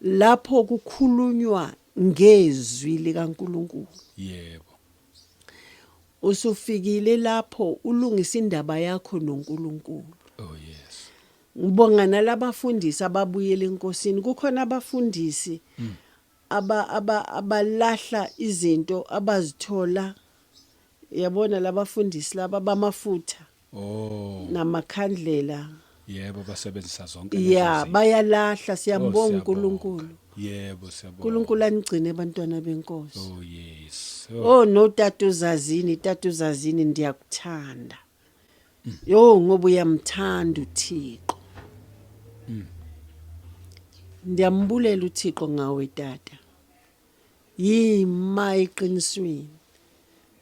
Lapho kukhulunywa ngezwi likaNkulunkulu. Usufikile lapho ulungisa indaba yakho noNkulunkulu. Ngibonga nalabafundisi ababuyela enkosini. Kukhona abafundisi aba aba abalahla izinto abazithola, yabona, labafundisi laba bamafutha namakhandlela. Yebo, basebenzisa zonke lezo zinto. Bayalahla. Siyambonga Siyabonga. uNkulunkulu. Yebo, siyabonga. uNkulunkulu anigcine, abantwana benkosi. Oh yes. Oh no, tata uzazini, tata uzazini, ndiyakuthanda yo, ngoba uyamthanda uThixo. Ndiyambulela uThixo ngawe, tata, yima eqinisweni.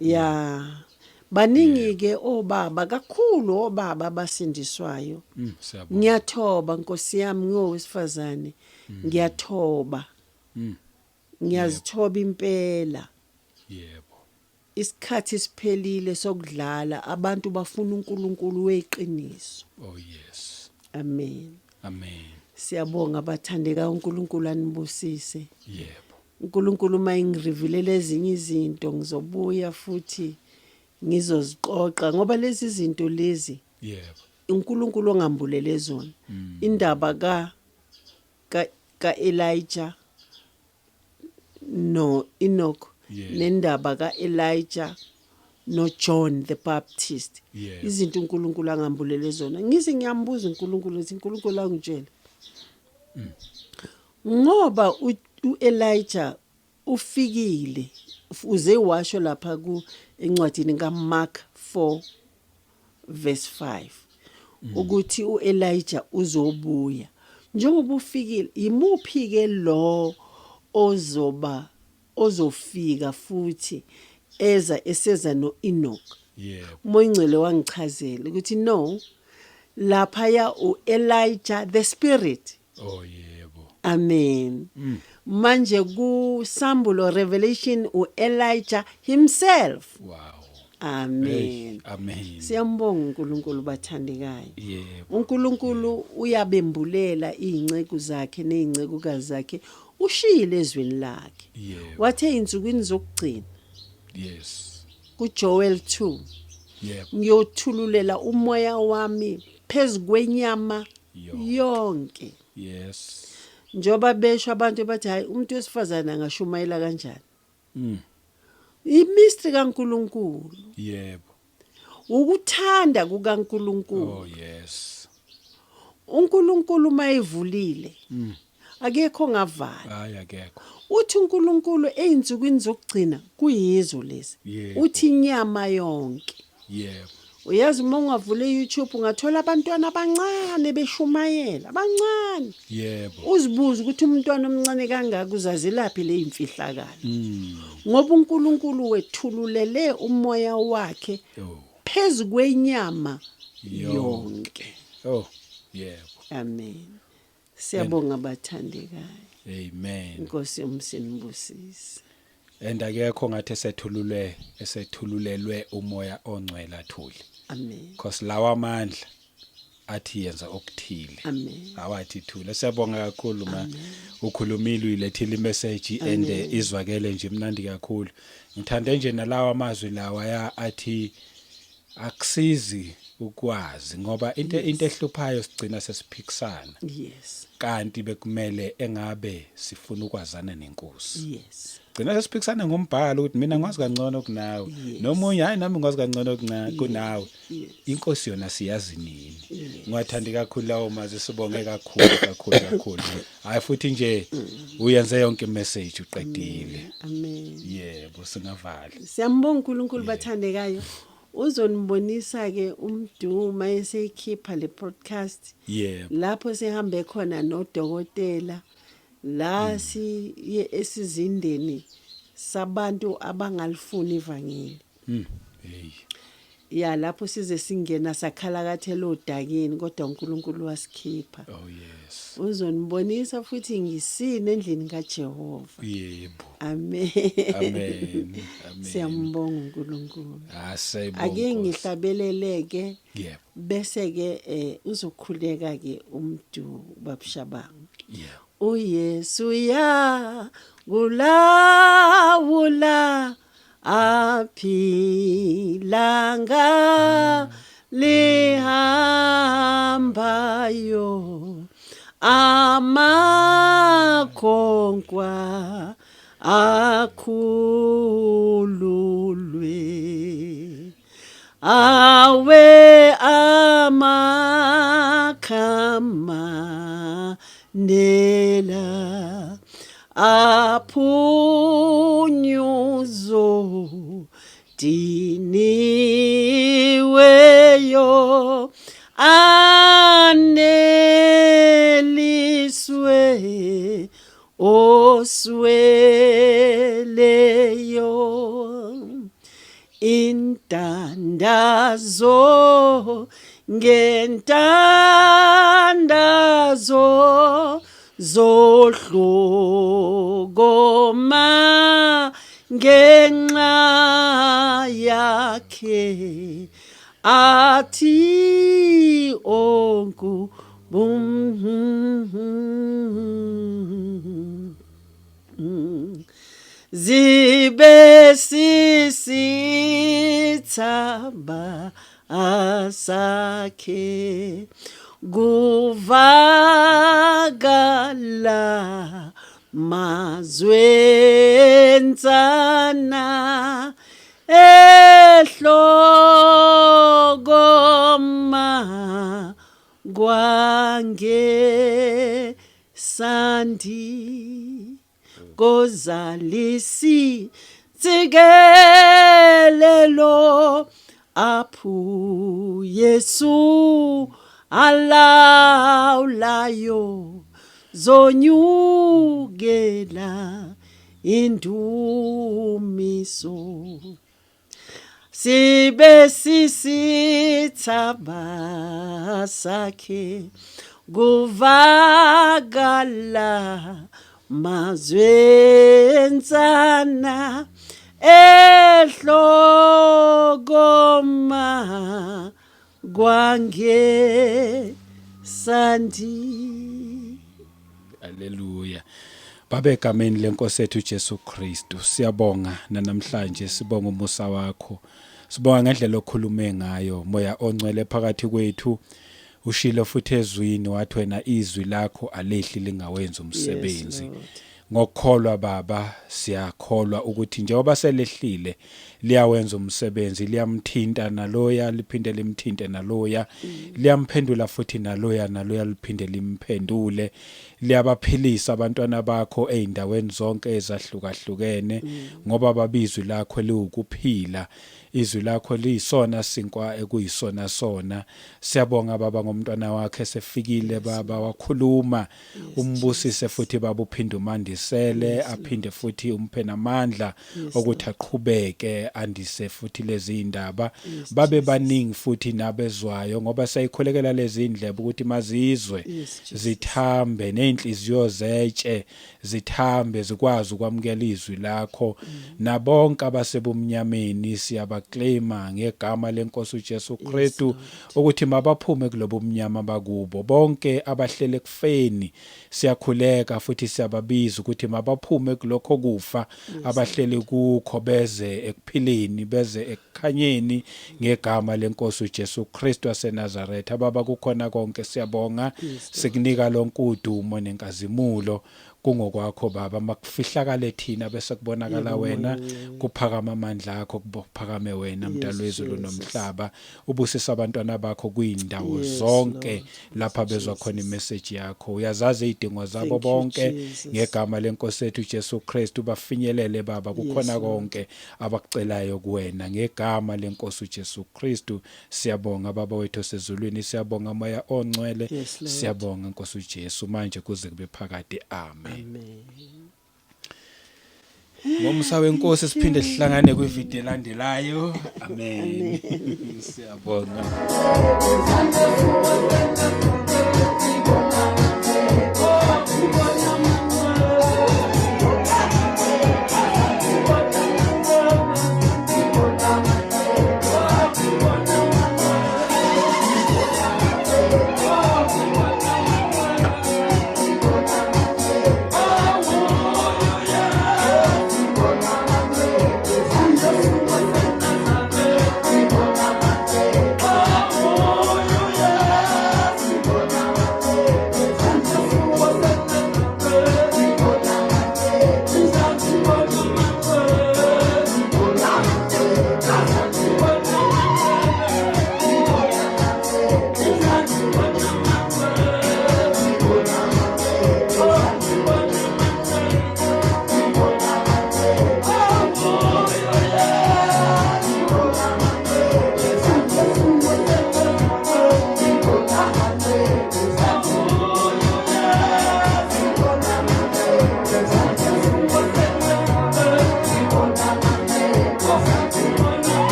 Ya, baningi ke obaba, kakhulu obaba abasindiswayo. Siyabonga. Ngiyathoba, nkosi yami, ngowesifazane, ngiyathoba. Ngiyazithoba impela. Isikhathi siphelile sokudlala, abantu bafuna uNkulunkulu weqiniso. Amen. Amen. Siyabonga, bathandeka, uNkulunkulu anibusise. uNkulunkulu uma ingirevealele ezinye izinto, ngizobuya futhi ngizozixoxa, ngoba lezi zinto lezi uNkulunkulu ongambulele zona. Indaba ka Elijah no Enoch nendaba ka Elijah no John the Baptist, izinto uNkulunkulu angambulele zona. Ngize ngiyambuza uNkulunkulu, ngithi, "uNkulunkulu angitshele, ngoba uElijah ufikile, uze washo lapha ku encwadini kaMark 4 verse 5 ukuthi uElijah uzobuya. Njengoba ufikile, imuphi ke lo ozoba ozofika futhi eza eseza noEnoch?" Umoya Ingcwele wangichazela ukuthi no, lapha ya uElijah the spirit. Amen. Manje ku Sambulo, Revelation, uElijah himself. Amen. Hey, amen. Siyambonga uNkulunkulu, bathandekayo. UNkulunkulu uyabembulela izinceku zakhe nezincekukazi zakhe, ushiyile ezwini lakhe. Wathe insukwini zokugcina, kuJoel 2, "Ngiyothululela umoya wami phezukwenyama Yonke. yonke." Njoba besho abantu bathi, "Hayi, umuntu wesifazane angashumayela kanjani?" Imystery kaNkulunkulu. Ukuthanda kukaNkulunkulu. UNkulunkulu mayivulile, akekho ongavala. Hayi, akekho. Uthi uNkulunkulu einsukwini zokugcina, kuyizo lezi, uthi inyama yonke. Uyazi, uma ungavula iYouTube ungathola abantwana abancane beshumayela, abancane. Uzibuza ukuthi umntwana omncane kangaka uzazelaphi le imfihlakalo, ngoba uNkulunkulu wethululele umoya wakhe phezu kwenyama Yonke. yonke. Oh yebo. Amen. Siyabonga, bathandekayo. Amen. Inkosi yomsinibusise. And akekho ngathi esethululelwe umoya ongcwele athule. Amen. Because lawa amandla athi yenza okuthile. Amen. Awathi thule. Siyabonga kakhulu, ma. Ukhulumile, uyilethile imessage and izwakele nje imnandi kakhulu. Ngithande nje nalawa amazwi lawa ya athi akusizi ukwazi, ngoba into ehluphayo sigcina sesiphikisana. Kanti bekumele engabe sifuna ukwazana nenkosi. Gcina sesiphikisana ngombhalo ukuthi mina ngwazi kangcono kunawe, nomunye hayi nami ngwazi kangcono kunawe. Inkosi yona siyazi nini. Ngiwathandi kakhulu lawo mazwi, sibonge kakhulu kakhulu kakhulu. Hayi futhi nje uyenze yonke imessage, uqedile. Amen. Yebo, singavala. Siyambonga uNkulunkulu, bathandekayo. Uzonibonisa ke umduma eseyikhipha le podcast lapho sihambe khona nodokotela la siye esizindeni sabantu abangalifuni ivangeli. Hey. Ya, lapho size singena sakhalakathela odakeni, kodwa uNkulunkulu wasikhipha. Oh yes. Uzonibonisa futhi ngisine endlini kaJehova. Amen. Amen. Amen. Siyambonga uNkulunkulu. Ah, siyayibonga. Ake Nkosi. ngihlabeleleke bese ke uzokhuleka ke umdu babushabanga. UYesu ya kulawula aphilanga lihambayo, amakhonkwa akhululwe, awe amakhamandela aphunyuzo diniweyo, aneliswe osweleyo. Intandazo ngentandazo zohlokoma ngenxa yakhe, athi onku bum zibe sisithaba asakhe, kuvakala mazwensana ehlokoma kwange sandi kozalisi tsikelelo aphu Yesu alawulayo zonyukela indumiso sibe sisithaba sakhe kuvakala mazwensana ehlokoma kwange sandi. Haleluya. Babe, egameni lenkosi ethu Jesu Kristu, siyabonga namhlanje, sibonga umusa wakho. Sibonga ngendlela okhulume ngayo, Moya ongcwele phakathi kwethu. Ushilo futhi ezwini wathi wena izwi lakho alehli lingawenza umsebenzi. Lord. Ngokukholwa Baba, siyakholwa ukuthi njengoba selehlile liyawenza umsebenzi, liyamthinta naloya, liphinde limthinte naloya, liyamphendula futhi naloya, naloya liphinde limphendule, liyabaphilisa abantwana bakho ezindaweni zonke ezahlukahlukene, ngoba babizwi lakho liwukuphila, izwi lakho liyisona sinkwa ekuyisona sona. Siyabonga Baba ngomntwana wakhe sefikile Baba, wakhuluma. Umbusise futhi Baba, uphinde umandisele, aphinde futhi umphe namandla ukuthi aqhubeke andise futhi lezi indaba, babe baningi futhi nabezwayo, ngoba siyayikhulekela lezi indlebe ukuthi mazizwe, Yes, Jesus. zithambe nezinhliziyo zetshe zithambe, zikwazi ukwamukela izwi lakho. Nabonke abasebumnyameni siyabaclaima ngegama lenkosi uJesu Kristu ukuthi mabaphume kulobo mnyama bakubo. Bonke abahlele ekufeni siyakhuleka futhi siyababiza ukuthi mabaphume kulokho kufa abahleli kukho, beze ekuphileni, beze ekukhanyeni ngegama lenkosi uJesu Kristu waseNazaretha. Baba, kukhona konke siyabonga, sikunika lonke udumo nenkazimulo. Kungokwakho Baba, makufihlakale thina bese kubonakala Yebo, wena, Moya oNgcwele. kuphakama amandla akho, kuphakame wena mdali Yes, wezulu Jesus. nomhlaba. Ubusisa abantwana bakho kuyindawo Yes, zonke Lord. lapha bezwa khona Jesus. imessage yakho. Uyazazi izidingo zabo Thank you, bonke Jesus. ngegama lenkosi yethu Jesu Kristu bafinyelele Baba kukhona Yes, Lord. konke abakucelayo kuwena ngegama lenkosi uJesu Kristu. Siyabonga Baba wethu osezulwini, siyabonga Moya oNgcwele, Yes, Lord. siyabonga Nkosi uJesu manje kuze kube phakade. Amen. Amen. Ngomusa wenkosi siphinde sihlangane kwivideo elandelayo. Amen. Siyabonga.